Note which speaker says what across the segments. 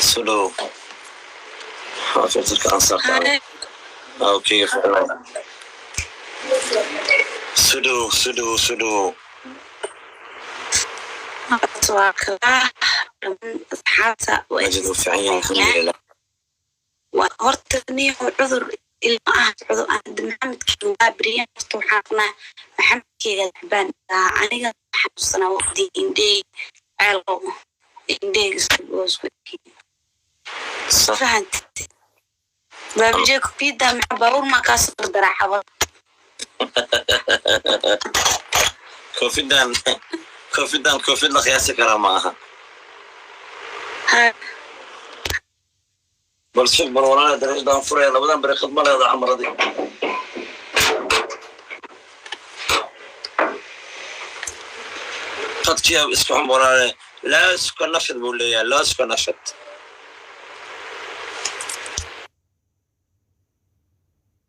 Speaker 1: Soo dhowow. Waa filterka aan saartaa. Okay, ficlan. Soo dhowow, soo dhowow, soo dhowow.
Speaker 2: Waa kalaa asxaabta.
Speaker 1: Majid uu fiican yahay, alxamdulilah.
Speaker 2: Waa horta niyo cudur ilma ah, cudur Maxamedkeyga waa beriyan. Horta waxaan qabnaa Maxamedkeyga tacbaan aniga xanuunsanaa waqti indhey ceelo indheyga isku fahantay. Baabijee kufiyada maxaa baabuur maa kaa soo dardaraa xabad?
Speaker 1: Koofidan, koofidan koofid la qiyaasi karaa ma aha.
Speaker 2: Ha.
Speaker 1: Bal sug, bal walaala, dariiqdaan furaya labadan beri khidma leeda camaradii. Qadkiya iska xun walaale, laaska nafid buu leeyahay, laaska nafid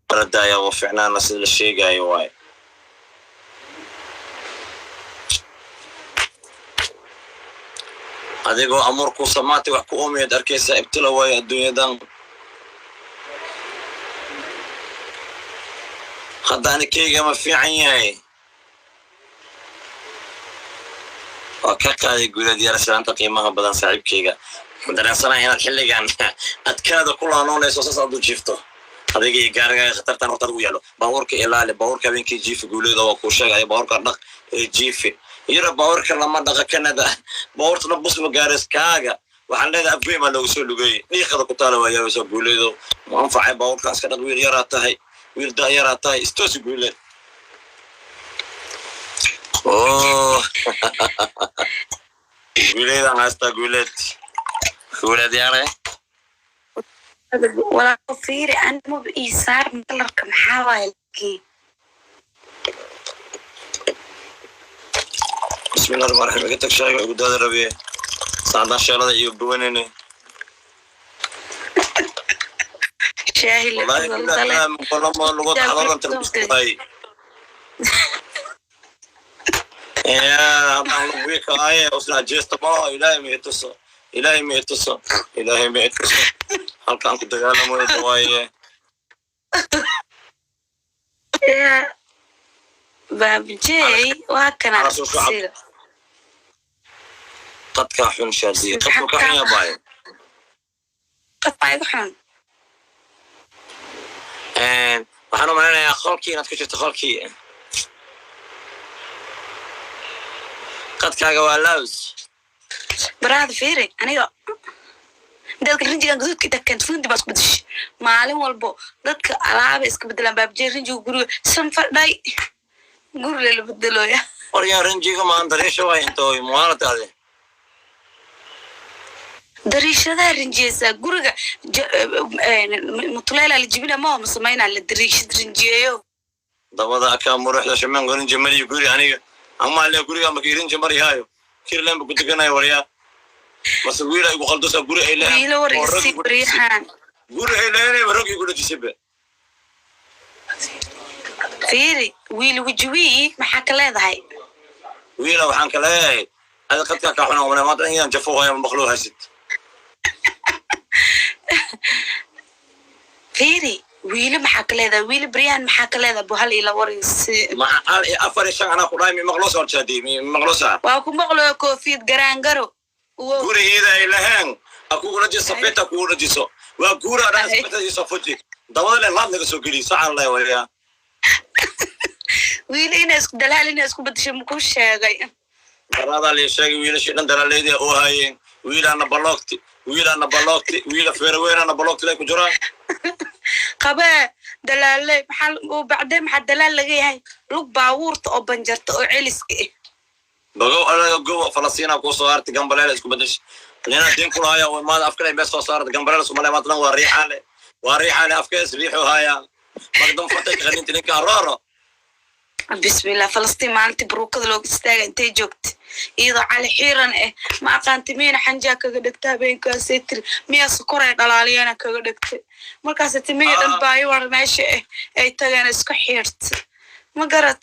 Speaker 1: kala daaya oo ficnaana sida la sheegayo waaye. Adigoo amuur ku samaatay wax ku uumiyaad arkaysaa, ibtila waayo adduunyadan. Hadda ani keyga ma fiican yahay. Waa ka qaaday guuleed yara salaanta qiimaha badan saaxiibkeyga. Waxaan dareensanahay inaad xilligan adkaada ku laanoonayso, saas aad u jiifto adiga iyo gaarigaaga khatartan horta ugu yaalo. Baabuurka ilaali, baabuurka habeenkii jiifi. Guuleeda waa kuu sheegaya, baabuurka dhaq ee jiifi yara. Baabuurka lama dhaqa Canada, baabuurtana busma gaares kaaga. Waxaan leedahay afweyn baa loogu soo lugeeyey, dhiiqada ku taala waa yaabaysaa. Guuleedo ma anfacay baabuurka iska dhaq, wiil yaraa tahay, wiil da yaraa tahay, istoosi guuleed. Oh, guuleedaan haystaa, guuleed, guuleed yare.
Speaker 2: Walaalo fiiri, ani maba ii saar kalarka maxaa waaye laakiin.
Speaker 1: Bismillahi rahmaan rahiim. Iga tag, shayga igu daada rabiye saacadaan sheelada iyo buwanene.
Speaker 2: Shaahi la
Speaker 1: wallahi
Speaker 2: daldale.
Speaker 1: Kulama lugood xaloodan tarbistaay ya haddaan lugwi kaaye usna jeesta ma ilaahay ma ituso, ilaahay ma ituso, ilaahay ma ituso halkaan ku dagaalamayo waaye.
Speaker 2: Ya baabijey waa kana.
Speaker 1: Ala soo socod.
Speaker 2: Sida
Speaker 1: qadkaa xun shaadiye, qadku ka xun yaa baayo.
Speaker 2: Qadkaa igu xun.
Speaker 1: Waxaan u malaynayaa qolkii inaad ku jirto, qolkii qadkaaga waa laws.
Speaker 2: Baraada fiiri, aniga dadka rinjigan gaduudka inta keento fundi baa isku bedeshay. Maalin walbo dadka alaaba iska bedelaan. Baabijey rinjiga guriga sanfadhay guri la bedelooya.
Speaker 1: Waryaa, rinjiga maan dariisha waay intooy muwaalataade.
Speaker 2: Dariishadaha rinjiyeysaa guriga mutuleelaa la jibina ma ma samaynaa la dariishad rinjiyeeyo.
Speaker 1: Dabada akaa muruxda shamango rinji mariyo guri aniga amaa le guriga maki rinji marihaayo kirlenba ku tukanayo. Waryaa, mase wiila igu qaldosa guri ay leeyahay
Speaker 2: wiilo
Speaker 1: oo rag
Speaker 2: warigsi
Speaker 1: igu dhajisay
Speaker 2: baryahan.
Speaker 1: Guri ay leeyahay rag igu dhajisay be.
Speaker 2: Fiiri wiil wejiwii maxaa ka leedahay?
Speaker 1: Wiila waxaan ka leeyahay adi qadkaa kaa xunaa umale maanta inaan jafo haya maqloo haysid.
Speaker 2: Fiiri wiilo maxaa ka leedahay, wiilo baryahan maxaa ka leedahay bu hal ila warigsi.
Speaker 1: Maxa hal iyo afar iyo shan anaa ku dhahay mi maqloo soo horjeediyay mi maqloo saa.
Speaker 2: Waa ku maqlayo koofiyad garaangaro wo.
Speaker 1: Gurigeeda ay laheen ha kugu dhajiso safeta, kugu dhajiso waa guura dhan safeta iyo safuji dabada le laad laga soo geliyo sacan le waryaa.
Speaker 2: Wiilo inay isku dalaal inay isku bedesho makuu sheegay?
Speaker 1: Daraadaa lii sheegay wiilashii dhan dalaaleedii oo haayeen wiilaana baloogti, wiilaana baloogti, wiila feerweynaana baloogti lay ku jiraan.
Speaker 2: Qabee dalaale maxaa uu bacdee maxaa dalaal laga yahay lug baabuurta oo banjarta oo celiska ah.
Speaker 1: Bagow anaga gobo Falastiina kuu soo hartay gambaleela isku bedeshay nina diin kulaaya oo imaada afkale bee soo saarta gambaleel isku malay maanta dhan waa riixaale, waa riixaale afkees riixu haaya magdan fartay ka qaninta ninka arooro.
Speaker 2: Bismillah, Falastiin maalintii baruukada looga istaaga intay joogta iyadoo cali xiiran ah ma aqaanti miyana xanjaa kaga dhegta habeenkaasay tiri miyaa sokoray dhalaaliyana kaga dhegtay markaas timiya dhan baayo war meesha ah ay tageen isku xiirta ma garat.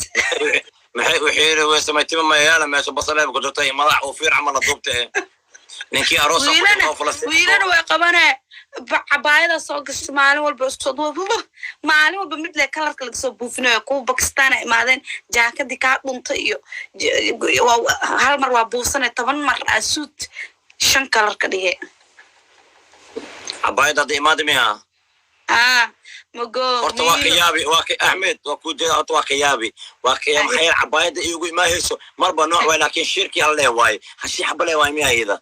Speaker 1: Maxay u xiiri weysamay tima mayaala meesha basaleeba ku jirta iyo madax uu fiir camal la duubta eh. Ninkii aroosa ku
Speaker 2: Wiilana
Speaker 1: dhimo Falastiin.
Speaker 2: Wiilana way qabanee, cabaayada soo gasho maalin walba, soo duuba maalin walba, mid le kalarka laga soo buufinayo. Kuwa Bakistaan ay imaadeen, jaakadii kaa dhunta iyo hal mar waa buufsanay, 10 mar aa suit shan kalar ka dhige.
Speaker 1: Cabaayada hadda imaada miya?
Speaker 2: Ah, mago.
Speaker 1: Horta waa ka
Speaker 2: Wiilo.
Speaker 1: Yaabi, waa ka Axmed, waa ku jeeda. Horta waa ka yaabi, waa ka yaabi. Maxaa yeelay cabaayada iigu imaahayso marba nooc waay, laakiin shirkii hal lee waaye, hashii xaba lee waaye miya iyada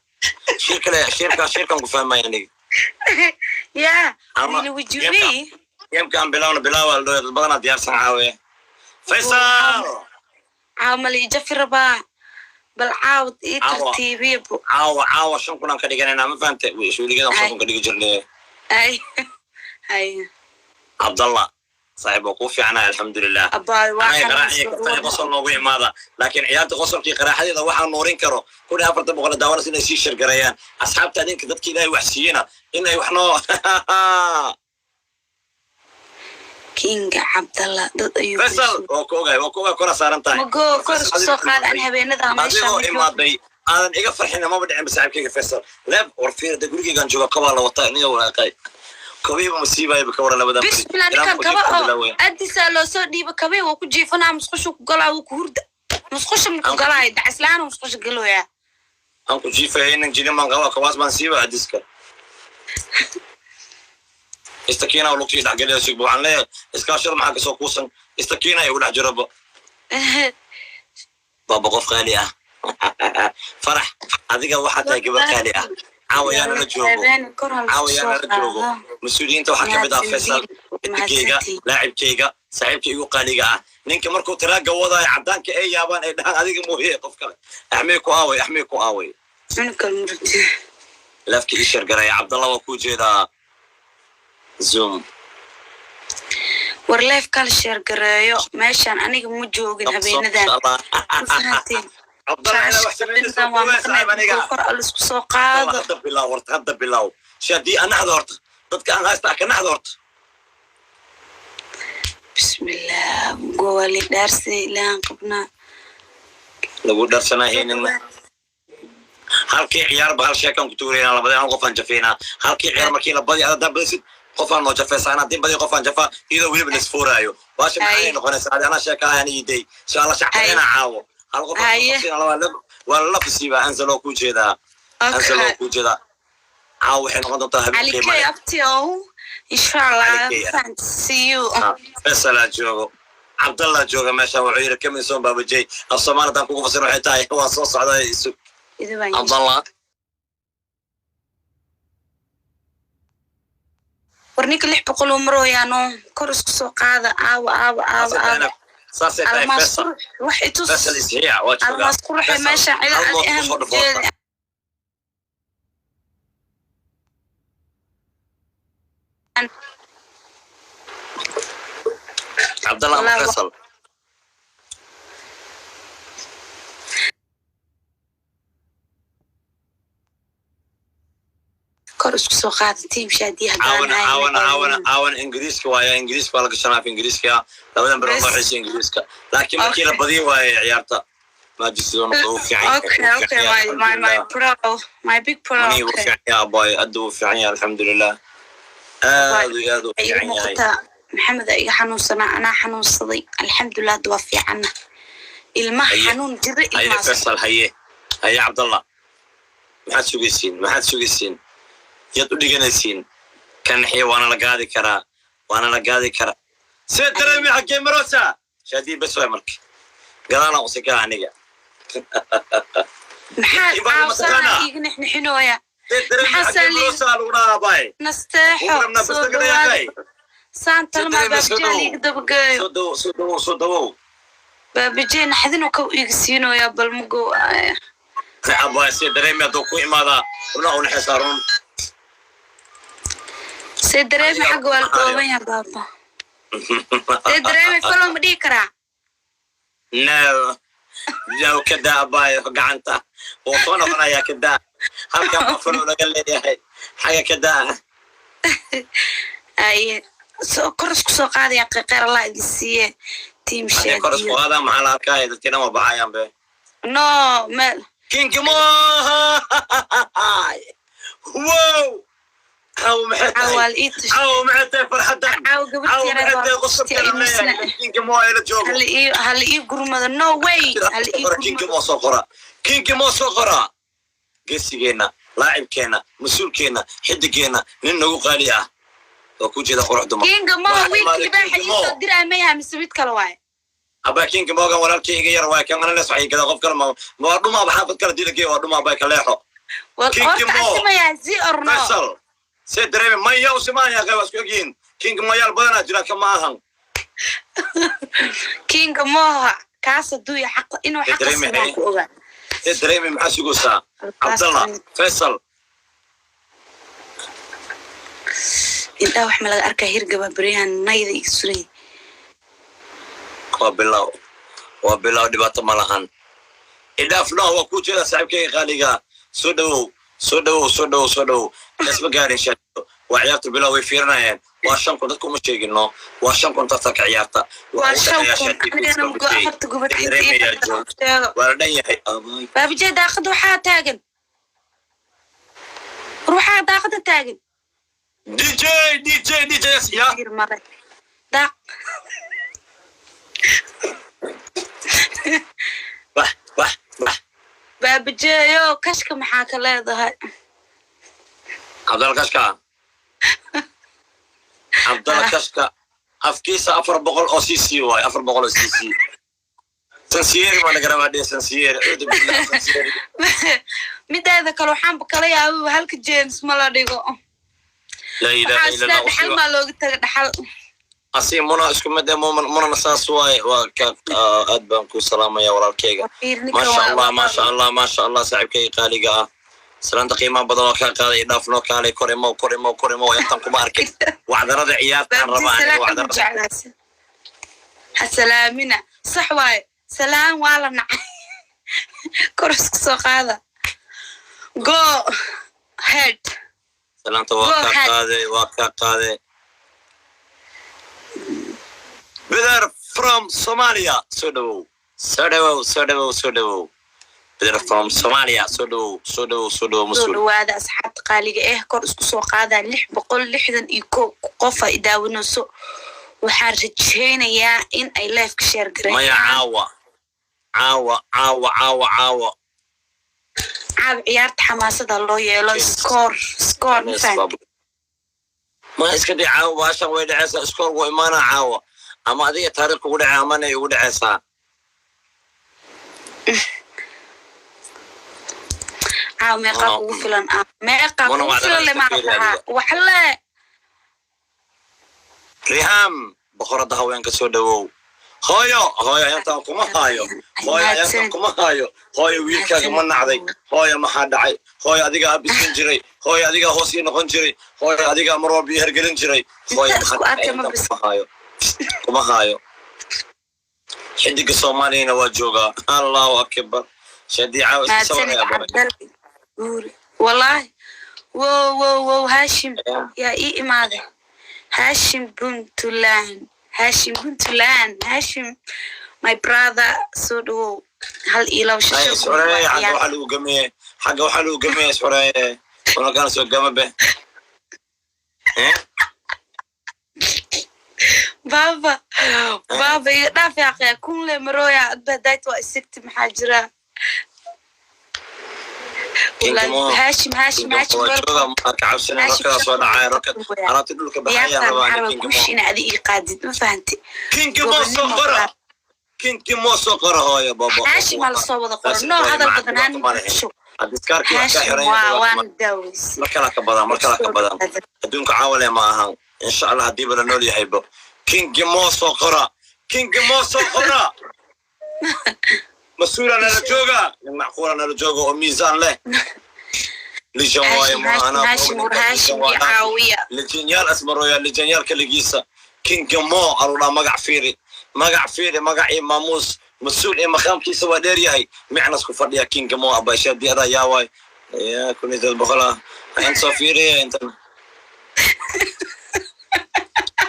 Speaker 1: shirka le shirka shirkan ku fahmaya aniga.
Speaker 2: Ya.
Speaker 1: Ama
Speaker 2: wiili wajuni.
Speaker 1: Gamkaan bilawna, bilaawa la dad badanaa diyaarsan caawe, Faysal.
Speaker 2: Caawa mali jafi rabaa, bal caawad ii
Speaker 1: Caawa.
Speaker 2: tartiibiya bu.
Speaker 1: Caawa, caawa 5,000 aan ka dhiganaynaa, ma fahante? Shuuligadan 5,000 ka dhigi jirnay.
Speaker 2: Ay ay.
Speaker 1: Cabdallah saaxiib, waa kuu fiicnaa, alxamdulilah.
Speaker 2: Abaay, waa
Speaker 1: Anay
Speaker 2: kana.
Speaker 1: Qaraaxiya kaftani, qosol noogu imaada, laakiin ciyaarta qosolkii qaraaxadeeda waxaa nuurin karo 1400 daawanas inay sii shirgareeyaan asxaabta ninka dadka Ilaahay wax siiyena inay wax noo
Speaker 2: Kinga Cabdallah dad ayuu.
Speaker 1: Faisal, waa ku ogahay, waa ku ogahay, kora saaran tahay.
Speaker 2: Mago, kor isku soo qaad an habeenada meesha.
Speaker 1: Adigoo imaaday aadan iga farxina maba dhicin ba, saaxiibkayga Faisal leeb. War fiir, de gurigeygaan jooga, kabaa la wataa iniga walaaqay, kabiiba masiibaayba ka waran labadan beri.
Speaker 2: Bismillah, ninkan kaba oo adisaa loo soo dhiiba, kabii waa ku jiifanaa, musqusha ku galaa, wuu ku hurda, musqusha maku galaayo, dacislaan musqusha galooyaa.
Speaker 1: Aan ku jiifaya inan jinin baan qabaa, kabaas baan siiba adiska istakiina lugtii dhexgeliya sugba. Waxaan leeyahay iskaashada maxaa kasoo kuusan istakiina igu dhex jiraba. Baaba, qof qaali ah, Farax, adiga waxaa tahay gabar qaali ah. Caawa yaa nala joogo, caawa yaa nala joogo. Mas-uuliyiinta waxaa kamid ah Faysal, xidigeyga, laacibkeyga, saaxiibka igu qaaliga ah, ninka markuu taraaga wadaayo cadaanka ay yaabaan, ay dhahaan adiga mooye qof kale. Axmey ku aaway? Axmey ku aaway?
Speaker 2: Cunugkan murti.
Speaker 1: Lafki ii shargaraya. Cabdallah, waa kuu jeedaa Zoom.
Speaker 2: War live kala share gareeyo meeshaan, aniga ma joogin habeenadan, ma fahanteen?
Speaker 1: Cabdallah, inaa wax samaynayso
Speaker 2: Habeenadan waa
Speaker 1: kuwee saaxiib aniga.
Speaker 2: maqnayd, kor alisku soo qaado.
Speaker 1: Hadda bilaw horta, hadda bilaw si haddii anaxda horta dadka aan haysta ka naxda horta.
Speaker 2: Bismillah, gowali dhaarsi ilaan qabnaa.
Speaker 1: Lagu dharsanaa haynin. Halkii ciyaarba hal sheekaan ku tuuraynaa, labadeen hal qofaan jafeynaa. Halkii ciyaar markii la badi, adaa badisid qofaan noo jafeysaa, anaa hadii badi qofaan jafaa, iyadoo weliba laisfooraayo baasha. Maxay noqonaysaa? Adi anaa sheeka ahan iiday insha Allah shacabkeena caawo hal qof waa lala fasiibaa. Anzaloo kuu jeedaa, Anzaloo kuu jeedaa. Caawo waxay noqon doontaa habeen qiimo
Speaker 2: Alikey
Speaker 1: leh.
Speaker 2: Abtiow, insha Allah.
Speaker 1: Alikey.
Speaker 2: See you.
Speaker 1: Fasalaa joogo, Cabdallah jooga meesha, wuxuu yidhi "Coming soon, Baabajey." Af Soomaali haddaan kugu fasir waxay tahay waa soo socdaa, isug.
Speaker 2: Idin baan.
Speaker 1: Cabdallah.
Speaker 2: War ninka 600 oo marooyaano, kor isku soo qaada. Aawa, aawa, aawa, aawa?
Speaker 1: Saasay tahay.
Speaker 2: Almaas
Speaker 1: Faisal.
Speaker 2: Qurux wax itus.
Speaker 1: Faisal isxiya waa joogaa.
Speaker 2: Almaas quruxe.
Speaker 1: Faisal,
Speaker 2: meesha cida
Speaker 1: hal
Speaker 2: adi
Speaker 1: mood
Speaker 2: ahaan
Speaker 1: kusoo dhufo horta.
Speaker 2: jeeda.
Speaker 1: Cabdallah ama
Speaker 2: Wallaahi.
Speaker 1: Faisal.
Speaker 2: Kor isku soo qaada, team Shaadiya.
Speaker 1: Caawana, caawana, caawana,
Speaker 2: haddaan
Speaker 1: caawana. Ingiriiska waaya, Ingiriiska waa la gashanaa, af Ingiriiska labadan beri
Speaker 2: Bes.
Speaker 1: loo xiisay Ingiriiska, laakiin markii la badiyo waaye ciyaarta maajisido noqdo uu fiican yahay,
Speaker 2: Okay.
Speaker 1: wuu
Speaker 2: Okay.
Speaker 1: fiican yahay,
Speaker 2: My
Speaker 1: alxamdulilah.
Speaker 2: bro, my big bro.
Speaker 1: Manihi wuu
Speaker 2: Okay.
Speaker 1: fiican yahay, abaay, aad wuu fiican yahay, alxamdulilah, aad iyo aad uu
Speaker 2: Iga
Speaker 1: fiican yahay.
Speaker 2: Muuqataa Maxamed iga xanuunsanaa, anaa xanuunsaday, alxamdulilah, hadda waa fiicana. Ilmaha
Speaker 1: Haye.
Speaker 2: xanuun jira
Speaker 1: Haye.
Speaker 2: ilmahaas.
Speaker 1: Faisal, haye, haye. Cabdallah, maxaad sugaysiin? Maxaad sugaysiin? Yaad u dhiganaysiin? Kan naxiya waana la gaadi karaa, waana la gaadi karaa. See dareemi xaggee marosa Shaadii bes waay, marka gadaalaan usikaa aniga.
Speaker 2: Maxaa
Speaker 1: Ibrahim
Speaker 2: caawsana
Speaker 1: mataqaanaa?
Speaker 2: Iiga nixnixinooya.
Speaker 1: See dareemi
Speaker 2: Maxaa
Speaker 1: xaggee
Speaker 2: saali-
Speaker 1: marosa lagu dhahaa baay.
Speaker 2: Nasteexo.
Speaker 1: Ugu
Speaker 2: Soo
Speaker 1: rabnaa
Speaker 2: dhawaada. Saan talmaa.
Speaker 1: Sidee soo
Speaker 2: Baabajeel
Speaker 1: dhawow.
Speaker 2: iiga dabageeyo.
Speaker 1: Soo dawow, soo dawow, soo dawow.
Speaker 2: Baabajeel naxdinuu ka iiga siinoyaa, bal mugo.
Speaker 1: Abaay, see dareemi hadduu ku imaadaa runa u naxaysaa run.
Speaker 2: See dareemi.
Speaker 1: Adiga
Speaker 2: Xagga waa la
Speaker 1: maxaa
Speaker 2: dhooban yaha baaba. See dareemi, follow ma dhihi karaa?
Speaker 1: No, no, kadaa abaay, gacanta wuu soo noqonayaa, kadaa. Halkan baa follow laga leeyahay, xaga kadaa.
Speaker 2: Aye, soo kor isku soo qaadaya, qeer Allah idin siiye, team
Speaker 1: Haddii kor isku
Speaker 2: Shaadiyo.
Speaker 1: qaadaan maxaa la arkaya? Dadkii dhan waa baxayaan be.
Speaker 2: No, meel
Speaker 1: King Mo, wow, caawa maxay tahay?
Speaker 2: Caawa ii tush.
Speaker 1: Caawa maxay tahay farxaddan?
Speaker 2: Caawa gabartii
Speaker 1: Caawa
Speaker 2: yareed
Speaker 1: maxay
Speaker 2: waa
Speaker 1: tahay
Speaker 2: la
Speaker 1: qosabkan
Speaker 2: tushtay
Speaker 1: leeyahay?
Speaker 2: ilmisna.
Speaker 1: King Mo ila joogo.
Speaker 2: Hala ii gurmado, no way, hala ii
Speaker 1: King
Speaker 2: gurmado.
Speaker 1: Mo soo qora, King Mo soo qora. Geesigeenna, laacibkeenna, mas-uulkeenna, xidigeenna, nin nagu qaali ah oo ku jeeda qurux dumar.
Speaker 2: Kinga Mo.
Speaker 1: Waxaa
Speaker 2: Wiilka
Speaker 1: imaaday
Speaker 2: libaaxa
Speaker 1: King Mo.
Speaker 2: ii soo diraa mayaha mise mid kale waaye?
Speaker 1: Abaa, King Mogan walaalkay iga yar waay. Kan anales waxay gadaa qof kale ma waa dhumaa xaafad kale dilagey waa dhumaa bay ka leexo.
Speaker 2: Wal
Speaker 1: King
Speaker 2: horta
Speaker 1: Mo.
Speaker 2: asimayaa zi or no?
Speaker 1: Faisal see dareeme maya usimaaya qey waa isku egyihiin. King Moyaal badanaa jira, ka ma ahan.
Speaker 2: Kinga Moha kaas hadduu yahay xaq inuu
Speaker 1: Ee,
Speaker 2: xaqa
Speaker 1: dareemi,
Speaker 2: simaa
Speaker 1: eh.
Speaker 2: ku ogaa.
Speaker 1: See dareeme, maxaa sugaysaa, Cabdallah Faisal?
Speaker 2: Indhaha wax ma laga arkaa? Hirgaba beryahan nayda iga suray.
Speaker 1: Waa bilow, waa bilow, dhibaato ma lahan. Idhaaf no waa kuu jeeda saaxiibkayga qaaliga. Soo dhawow, soo dhawow, soo dhawow, soo dhawow. Isma gaarin shaado, waa ciyaarta bilow, way fiirinayeen. Waa 5,000, dadku uma sheegino, waa 5,000 tartanka ciyaarta.
Speaker 2: Waa
Speaker 1: Waa ugu
Speaker 2: shan
Speaker 1: dhexeeyaa
Speaker 2: kun
Speaker 1: shaati
Speaker 2: anigana mugo afarta gubad inta ii
Speaker 1: dareemayaa
Speaker 2: fadhida
Speaker 1: joog.
Speaker 2: Sheego.
Speaker 1: Waa la dhan yahay. Amay.
Speaker 2: Baabijee, daaqada waxaa taagan, war waxaa daaqada taagan.
Speaker 1: DJ, DJ, DJ ya.
Speaker 2: Hir mare daaq.
Speaker 1: Wax wax wax.
Speaker 2: Baabijeeyo, kashka maxaa ka leedahay?
Speaker 1: Cabdalla Kashka, Cabdalla Kashka afkiisa 400 oo cc waaye, 400 oo cc. Sansiyeeri baa laga rabaa dhee, sansiyeeri, cuudu billah, sansiyeeri.
Speaker 2: Mideeda kale waxaanba kala yaababa halka James ma la dhigo.
Speaker 1: Laa ilaaha
Speaker 2: Waxaa
Speaker 1: illa
Speaker 2: sidaa
Speaker 1: Allah.
Speaker 2: Dhaxal maa looga taga dhaxal?
Speaker 1: Asi Muna isku mid eh, Munana saas waaye. Waa ka aad baan ku salaamaya walaalkayga. Maasha Allah, maasha Allah, maasha Allah, saaxiibkayga qaaliga ah, salaanta qiimaha badan waa kaa qaaday. Dhaaf noo kaalay, kor imow, kor imow, kor imow. Intan kuma arkin wacdarada ciyaartaan rabaa aniga wacdarada.
Speaker 2: Ha salaamina, sax waaye, salaam waa la nacay. Kor isku soo qaada, go head.
Speaker 1: Salaanta waa
Speaker 2: Go
Speaker 1: kaa
Speaker 2: ahead.
Speaker 1: qaaday, waa kaa qaaday. Beder from Somalia, soo dhawow, soo dhawow, soo dhawow, soo dhawow. Beder from Somalia, soo dhawow, soo dhawow, soo dhawow.
Speaker 2: Soo
Speaker 1: Mas-uul.
Speaker 2: dhawaada asxaabta qaaliga eh, kor isku soo qaada. 661 qofa idaawanayso. Waxaan rajaynayaa in ay liveka share
Speaker 1: Maya.
Speaker 2: gareeyaan.
Speaker 1: Caawa, caawa, caawa, caawa, caawa.
Speaker 2: Caawa ciyaarta xamaasada loo yeelo. Score, score, ma fahanti?
Speaker 1: Ma iska dhic caawa, baashan way dhaceysaa, score wuu imaanaa caawa. Ama adiga taariikh kugu dhacay amana igu dhaceysaa.
Speaker 2: Caawa meeqaa
Speaker 1: Muna-
Speaker 2: kugu filan ah? Meeqaa
Speaker 1: Muna
Speaker 2: kugu
Speaker 1: waa
Speaker 2: filan le
Speaker 1: iska
Speaker 2: maa
Speaker 1: fiiri
Speaker 2: dhahaa
Speaker 1: adiga.
Speaker 2: Waxle.
Speaker 1: Riham, boqorada haweenka, soo dhawow. Hooyo, hooyo, intaan kuma haayo hooyo, intaan kuma haayo hooyo. Wiilkaaga ma nacday hooyo? Maxaa dhacay hooyo? Adigaa abisan jiray hooyo, adigaa hoos ii noqon jiray hooyo, adigaa mar walba ii hergelin jiray hooyo.
Speaker 2: Inta
Speaker 1: Maxaa
Speaker 2: isku
Speaker 1: dhacay?
Speaker 2: arkay ma
Speaker 1: Intaan
Speaker 2: bis.
Speaker 1: kuma haayo, kuma haayo. Xidiga Soomaaliyana waa joogaa. Allahu akbar, shadii caawa iska
Speaker 2: Mahadsanid.
Speaker 1: sawiraya boy.
Speaker 2: Cabdalli guuri wallahi, wow wow wow, Hashim yaa ii imaaday. Hashim Puntland, Hashim Puntland, Hashim my brother, soo dhawow. Hal iyo labo
Speaker 1: Ay,
Speaker 2: shisho.
Speaker 1: isxoreeye xagga waxaa lagu gameeye, xagga waxaa lagu gameeye, isxoreeye walakana soo gama be. Eh?
Speaker 2: Baba, baba, iga dhaaf yaaqaya kunle maroya adba dayt waa isigti, maxaa jira?
Speaker 1: Kinka
Speaker 2: Wallahi,
Speaker 1: mo
Speaker 2: Hashim, Hashim, Hashim,
Speaker 1: waa
Speaker 2: welcome.
Speaker 1: jooga, ma ka cabsanin.
Speaker 2: Hashim.
Speaker 1: Rakadaa soo dhacaya, rakad alaabti dhulka baxayaan
Speaker 2: Ciyaartan
Speaker 1: rabaa.
Speaker 2: maxaa rabaa?
Speaker 1: Kinka mo.
Speaker 2: Guush ina adi ii qaadid, ma fahanti?
Speaker 1: Kinka mo soo
Speaker 2: Gobonimo
Speaker 1: qora.
Speaker 2: qaad.
Speaker 1: Kinki mo soo qora hooyo, baba.
Speaker 2: Hashim aa lasoo wada qora, no hadal badnaan bulsho.
Speaker 1: Adiskaarkii wax ka
Speaker 2: Hashim
Speaker 1: xiran
Speaker 2: waa
Speaker 1: yahay.
Speaker 2: waan daaweysay.
Speaker 1: Mar kala ka badan, mar kala ka badan. Adduunka caawale ma ahan, insha Allah haddiiba la nool yahaybo. Kinki mo soo qora, kinki mo soo qora. Mas-uula nala jooga, nin macquula nala jooga oo miisaan leh, lijan waaye.
Speaker 2: Hashim, Hashim, Hashim, war Hashim ii caawiya.
Speaker 1: Lijanyaal asmaroya, lijanyaal kaligiisa. Kinka mo aludhaa, magac fiiri, magac fiiri, magac iyo maamuus, mas-uul iyo maqaamkiisa waa dheer yahay, micnas ku fadhiya. Kinka mo abayshaadi adaa yaa waay ya 1800 ah, ayaan soo fiiriya intan.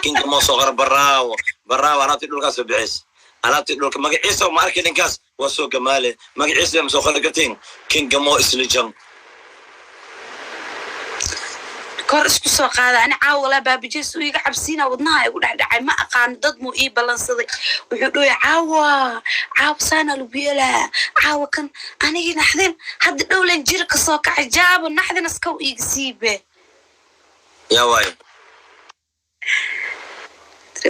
Speaker 1: Kinka mo soo qora, baraawo, baraawo. Alaabtii dhulkaas soo bixis, alaabtii dhulka magaciisa ma arki ninkaas. Waa soo gamaale magaciisa ma soo qali kartiin? Kingamo islijam.
Speaker 2: Kor isku soo qaada. Ani caawa walaa Baabajees uu iga cabsiina, wadnaha igu dhexdhacay. Ma aqaano, dad muu ii ballansaday. Wuxuu dhooya caawa, caawa saana lagu yeelaa caawa kan. Anigii naxdin hadda dhowlan jira kasoo kacay, jaabo naxdin askaw iiga siibe.
Speaker 1: Yaa waayo.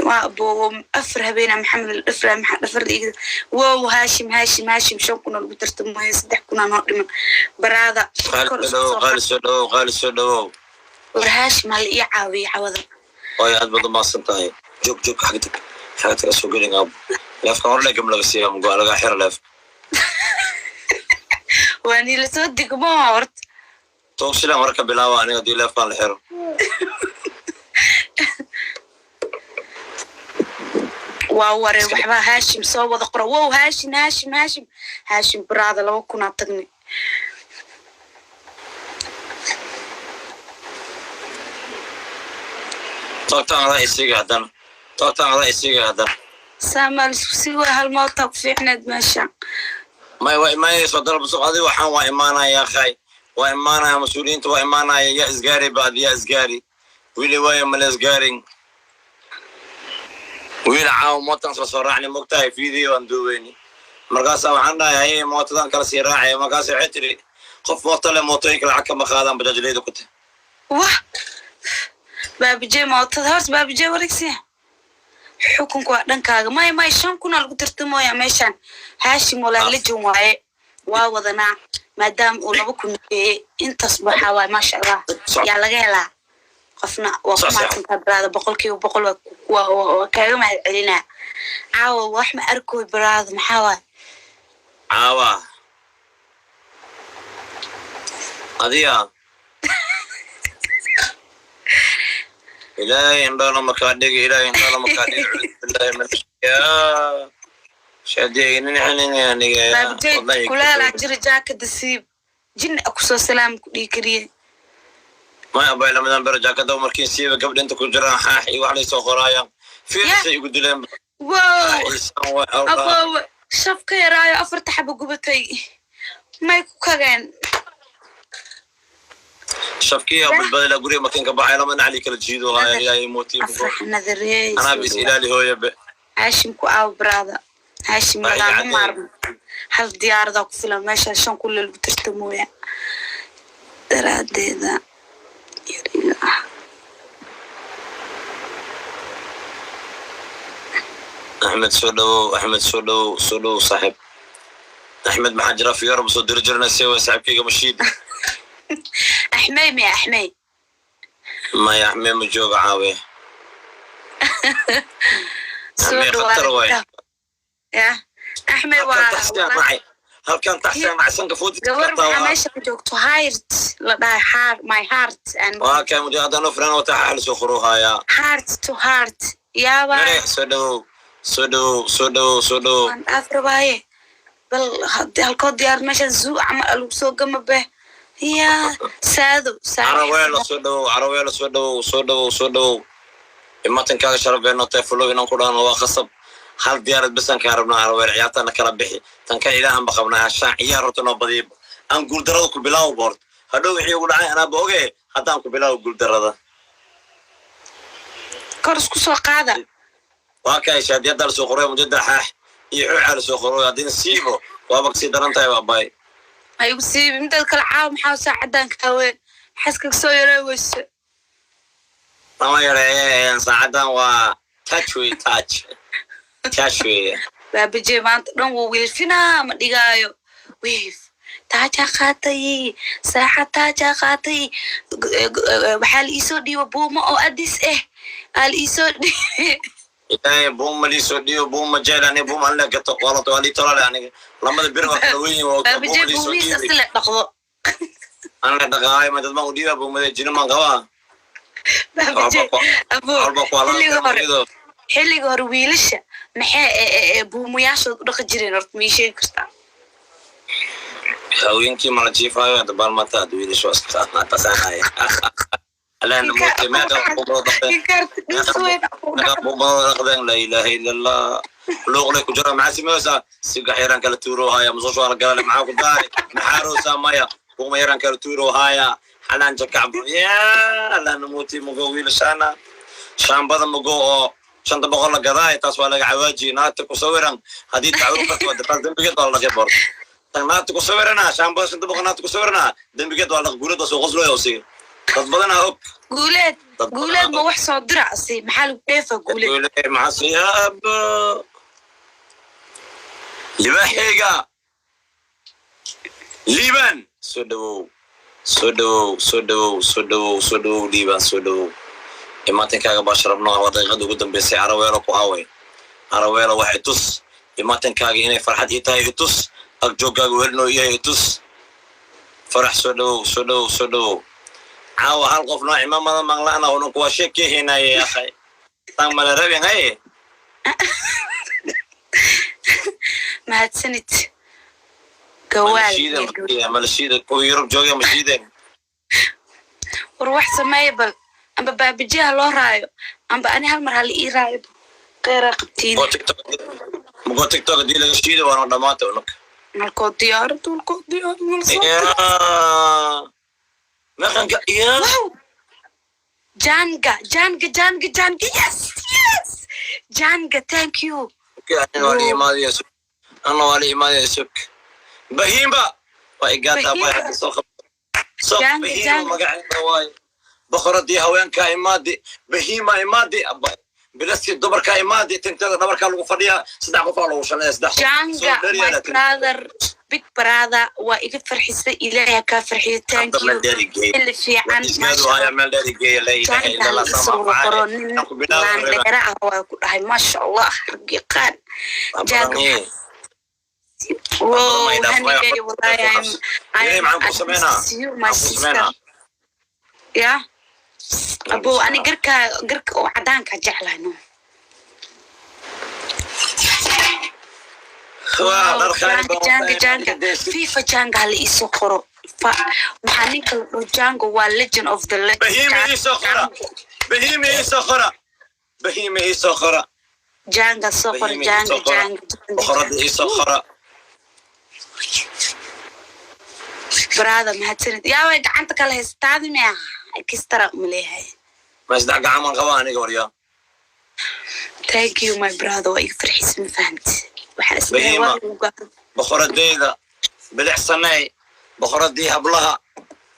Speaker 2: Waa aboowo, 4 habeena Maxamed la dhafraa, maxaa dhafar la iiga. Wow, Haashim, Haashim, Haashim, 5,000 oo lagu tartamayo, 3,000 noo dhiman baraada.
Speaker 1: Qaali.
Speaker 2: Kor
Speaker 1: Soo
Speaker 2: isku
Speaker 1: dhawow.
Speaker 2: soo
Speaker 1: Qaali, soo dhawow. Qaali, soo dhawow.
Speaker 2: War Haashim hal ii caawiyo cawada.
Speaker 1: Waayo, aad baad umahadsan tahay. Joog, joog, xagga tag, xagga tag, soo gelin aabo. Leefka hore le gam laga siiya mugo laga xira leef.
Speaker 2: Waa nii lasoo degmo horta.
Speaker 1: Toogsilan hore ka bilaaba aniga haddii leefkaan la xiro.
Speaker 2: Waa ware, waxbaa Haashim soo wada qora. Wow, Haashim, Haashim, Haashim, Haashim baraada, 2,000 tagnay.
Speaker 1: Toogtaan adaa isiga haddana, toogtaan adaa isiga haddana.
Speaker 2: Saamaa lisku sii waa hal mootaa ku fiicneed meesha.
Speaker 1: May, waa imaanayso dalab soo adi. Waxaan waa imaanaya khay, waa imaanaya mas-uuliyiinta, waa imaanaya. Yaa isgaari baad, yaa isgaari wili waayo mala isgaarin wiil. Caawa mootan soo soo raacni, mogtahay, video aan duubeyni. Markaasaa waxaan dhahay, haye, mootadan kala sii raacaya. Markaas waxay tiri, qof mooto le mootooyinka lacag kama qaadaan, bajaajleyda ku tahy.
Speaker 2: Wah, Baabijey mootada horta, Baabijey wareegsiya, xukunku waa dhankaaga. May, may, 5,000 lagu tartamooya meeshaan. Haashim walaa lejan waaye, waa wadanaa maadaama uu 2,000 geeyey. Intaas waxaa waaye, maasha Allah, yaa laga helaa qofna. Waa ku mahadsantaa baraada, 100% waa kaaga mahad celinaa. Caawa wax ma arkooy baraada, maxaa waaye?
Speaker 1: Caawa adiga Ilaahay indhoona makaa dhigi, Ilaahay indhoona makaa dhigi. Billahi min ya shadininxinin aniga.
Speaker 2: Baabijey kulaalaa jira, jaakada siib, jin kusoo salaam ku dhihi kariye.
Speaker 1: May abay, lamadan bero jaakada markiin siiba gabdha inta ku jiraan xaax iyo wax laysoo qoraayaan fiirsay igu dileen.
Speaker 2: Wow.
Speaker 1: Isaan way awraa.
Speaker 2: Aboowe, shaf ka yaraayo, afarta xabo gubatay may ku kageen.
Speaker 1: Shafkiya badbaadila guriga markiin ka baxay lama nacli kala jiido haya, Ilaahay mootiyo.
Speaker 2: Afrax nadarey.
Speaker 1: Anaa bis ilaali hooya be.
Speaker 2: Haashim ku aawo baraada, Haashim.
Speaker 1: Ay,
Speaker 2: lagaama
Speaker 1: cadey.
Speaker 2: Maarmo, hal diyaaradaa ku filan meesha, 5,000 lagu tartamooya daraadeeda yariga ah.
Speaker 1: Axmed, soo dhawow. Axmed, soo dhawow, soo dhawow saaxiib. Axmed, maxaa jira? Fiyoora soo diri jirna, see way saaxiibkayga mashiid.
Speaker 2: Axmey miya, Axmey?
Speaker 1: Maya, Axmed ma jooga caawe.
Speaker 2: Soo
Speaker 1: Axmey khatar waay.
Speaker 2: Dhawaada ya Axmey.
Speaker 1: Halkan
Speaker 2: waa
Speaker 1: taxsiyaa nacay, halkan taxsiyaa nacay, sanka foodid.
Speaker 2: Gabar waxaa meesha ka joogto heart la dhahay, heart, my heart and
Speaker 1: waa kay mudi haddana fulaan wata xal soo qoruhayaa.
Speaker 2: Heart to heart yaaba.
Speaker 1: Mare, soo dhawow, soo dhawow, soo dhawow, soo dhawow.
Speaker 2: Waan dhaaf rabaaye, bal halkoo diyaar meesha zoo camal lagu soo gama be ya saado.
Speaker 1: Caraweelo, soo dhawow. Caraweelo, soo dhawow, soo dhawow, soo dhawow. Imatankaaga sharaf beenoo tahay. Fulow inaan ku dhahno waa khasab. Hal diyaarad besan kaa rabnaa, Caraweel. Ciyaartana kala bixi tan kan ilaahan ba qabnaa. Hashaan ciyaar horta noo badiyo, aan guuldarada ku bilaawo boort. Hadhow wixii ugu dhacay anaaba oge, haddaan ku bilaawo guuldarada.
Speaker 2: Kor isku soo qaada.
Speaker 1: Waa kay shaadiyadda la soo qoray, mudada xaax iyo xuuxa la soo qoray. Haddii siibo waaba kasii daran tahay, baabay.
Speaker 2: Ha igu siibi midaad kale. Caawa maxaa saacadan kaaween xaska soo yaree weyse?
Speaker 1: Lama yareeye, saacadan waa touch wey, touch, touch wey.
Speaker 2: Baabajey maanta dhan wuu wiilfinaa, ma dhigaayo wiif. Taajaa qaatay, saaxa taajaa qaatay. Waxaa la iisoo dhiiba buumo oo Adis eh aa la iisoo dhiibay.
Speaker 1: Ilaahay buuma liisoo dhiibo, buuma jeel aniga, buuma anle gato walato waa lii tolale aniga, lamada bir waa kala weyn waa buuma
Speaker 2: Baabajey
Speaker 1: liisoo
Speaker 2: buumihiis
Speaker 1: dhiibay.
Speaker 2: Asile dhaqdo.
Speaker 1: Anle dhaqaay ma dad baan u dhiibaa buumade, jino maan qabaa.
Speaker 2: Baabajey abo.
Speaker 1: Walba ku
Speaker 2: Xilliga hore, xilliga hore wiilasha maxay buumayaashood u dhaqi jireen horta, ma ii sheegi kartaa?
Speaker 1: Haweenkii mala jiifaayo hadda baalmata hadda wiilasha waa iska tasaanaya alana mootay meeqa buumado dhaqdeen?
Speaker 2: Inkaarta dhis weyn.
Speaker 1: Meeqa buumado dhaqdeen? Laa ilaaha ila Allah. Luuqlay ku jira, maxaa sameeyeysaa? Sigax yaraan kala tuuro haya, musqusha waa la galale, maxaa ku daari? Maxaa roosaa? Maya, kuma yaraan kala tuuro haya, xalaan jakacbo ya alana muti mugo wiilashana shaambada mugo oo 500 la gadaay, taas waa laga cawaajiye. Naagta ku sawiran haddii dacwo karto waa taas dembigeed waa la dhaqay boor. Tan naagta ku sawirana, shaambada 500 naagta ku sawirana, dembigeed waa la dhaqay. Guulada soo qoslooya usiga, dad badanaa og.
Speaker 2: Guuleed.
Speaker 1: Dad
Speaker 2: Guuleed
Speaker 1: badanaa
Speaker 2: ma
Speaker 1: og.
Speaker 2: Wax soo dira asi, maxaa lagu dheefa Guuleed?
Speaker 1: Guuleed maxaa siyaabo libaaxeyga Liiban, soo dhawow, soo dhawow, soo dhawow, soo dhawow, soo dhawow Liiban, soo dhawow. Imaatinkaaga baa sharabno. Waa daqiiqada ugu dambeysay. Araweelo ku aaway? Araweelo, wax itus. Imaatinkaaga inay farxad ii tahay itus, agjooggaaga welinoo yahay itus. Farax, soo dhawow, soo dhawow, soo dhawow. Caawa hal qof noo cimaamada maqla'na ununku waa sheekehinaye akhay tan mala rabin haye.
Speaker 2: Mahadsanid gawaal.
Speaker 1: Malashida, malashida kuwa Yurub jooga mashiideen.
Speaker 2: War wax sameeya bal, amba baabijiha loo raayo, amba ani hal mar hala ii raayo, qeyraa qabtiin.
Speaker 1: Mugo TikTok hadii laga shiida waana dhamaatay unug.
Speaker 2: Malkoo diyaarad, malkoo diyaarad mal soo.
Speaker 1: Ya meeqanka ya.
Speaker 2: Wow, janga janga janga janga, yes yes, janga, thank you.
Speaker 1: Waa la imaadaya sug, ana waa la imaadaya sug. Bahimba waa igaataa bay hadda soo qab soo.
Speaker 2: Janga,
Speaker 1: Bahima
Speaker 2: Janga.
Speaker 1: Magaceeda waay boqoradii haweenka imaadi, Bahima imaadi, abay bilastii dumarka imaadi, tintada dhabarkaa lagu fadhiyaa, saddex qof aa lagu shanaya, saddex qof.
Speaker 2: Janga.
Speaker 1: Soo
Speaker 2: My
Speaker 1: dharyaala.
Speaker 2: brother, big brother, waa iga farxisay, Ilaahay ha kaa farxiyo, thank
Speaker 1: Hadda
Speaker 2: you.
Speaker 1: meel dheer igeey.
Speaker 2: Xilli fiican.
Speaker 1: Isgaadu haya, meel dheer igeeya. Laa ilaaha
Speaker 2: Janga
Speaker 1: illa Allah.
Speaker 2: hala isoo
Speaker 1: Sama
Speaker 2: qoro nin
Speaker 1: ku bilaabo.
Speaker 2: Laandheera ah waa ku dhahay, maasha Allah, rag yaqaan Janga. Wow, hanigay, wallahi
Speaker 1: Ilaahay
Speaker 2: I'm
Speaker 1: maxaan ku sameynaa?
Speaker 2: I miss you, my
Speaker 1: Maxaan ku
Speaker 2: sister.
Speaker 1: sameynaa?
Speaker 2: Ya abo, ani garka garka oo cadaanka jeclahay no.
Speaker 1: Waa dhar khayr
Speaker 2: Janga
Speaker 1: badan.
Speaker 2: Janga janga, FIFA janga hala iisoo qoro. Waxaa ninka la dhaho Jango waa legend of the legend.
Speaker 1: Bahima iisoo qora, Bahima iisoo qora, Bahima iisoo qora.
Speaker 2: Janga soo qoro.
Speaker 1: Bahima
Speaker 2: Janga.
Speaker 1: iisoo qora.
Speaker 2: Janga janga.
Speaker 1: Boqorada iisoo qora.
Speaker 2: Brother, mahadsanid. Yaa way gacanta kala haystaadi miya? Kistara umaleeyahay.
Speaker 1: Ma isdhex gacaman qaba aniga waryaa.
Speaker 2: Thank you, my brother, waa iga farxisa, ma fahamti, waxaa isleeyahay.
Speaker 1: Bahima.
Speaker 2: Waa lagu gacan.
Speaker 1: Boqoradeyda bilicsanay, boqoradii hablaha,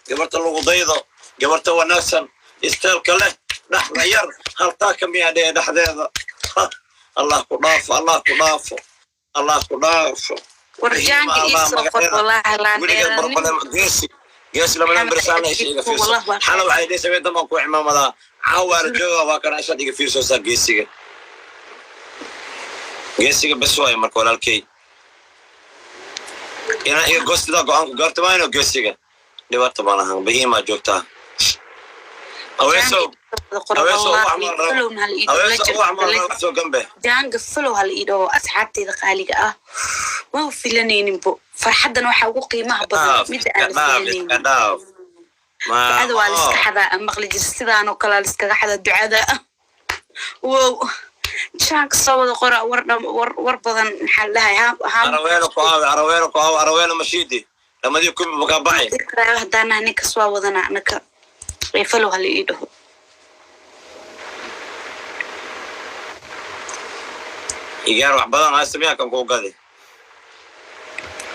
Speaker 1: gabarta lagu daydo, gabarta wanaagsan, isteelka leh, dhexda yar haltaaka miyaa dhee dhexdeeda. Ha, Allah ku dhaafo, Allah ku dhaafo, Allah ku dhaafo.
Speaker 2: War
Speaker 1: Bahima,
Speaker 2: janga
Speaker 1: Allah
Speaker 2: iisoo qor.
Speaker 1: magaceeda.
Speaker 2: Wallaahi
Speaker 1: Weligeed
Speaker 2: laandheera.
Speaker 1: barbalem geesi geesi lamadan bersaana isha iga fiirso.
Speaker 2: Wallah waa
Speaker 1: Xala waxay dhehaysaa wedan baan ku cimaamadaa, caawa la jooga, waa kana ishaad iga fiirsoosaa. Geesiga geesiga bes waayo. Marka walaalkey inaa iga gostidaa go-aanku gaarta maayno, geesiga dhibaato baan ahaan. Bahiimaa joogtaa, Aweesow. Aweesow, wax maan rabo. Aweesow, wax maan rabo, soo gambe.
Speaker 2: Janga follow hala ii dhaho, asxaabteyda qaaliga ah. Waan filanayninbo farxaddan waxaa ugu qiimaha badan
Speaker 1: Dhaaf.
Speaker 2: midda
Speaker 1: Iska
Speaker 2: aan la
Speaker 1: dhaaf.
Speaker 2: filanaynin.
Speaker 1: Iska dhaaf.
Speaker 2: Ducada waa liska xadaa, aan maqli jir, sidaan oo kale liskaga xadaa ducada. Wow, jaanka soo wada qora. War war war badan maxaa la dhahay ha.
Speaker 1: Araweelo ku aawe? Araweelo ku aawe? Araweelo mashiidi lamadii kubi bakaa baxay.
Speaker 2: Qaraabo haddaan nahay ninkas waa wadanaa anaka ee follow hala ii dhaho.
Speaker 1: Igaar wax badan haysta miyaa kan kuu gadi?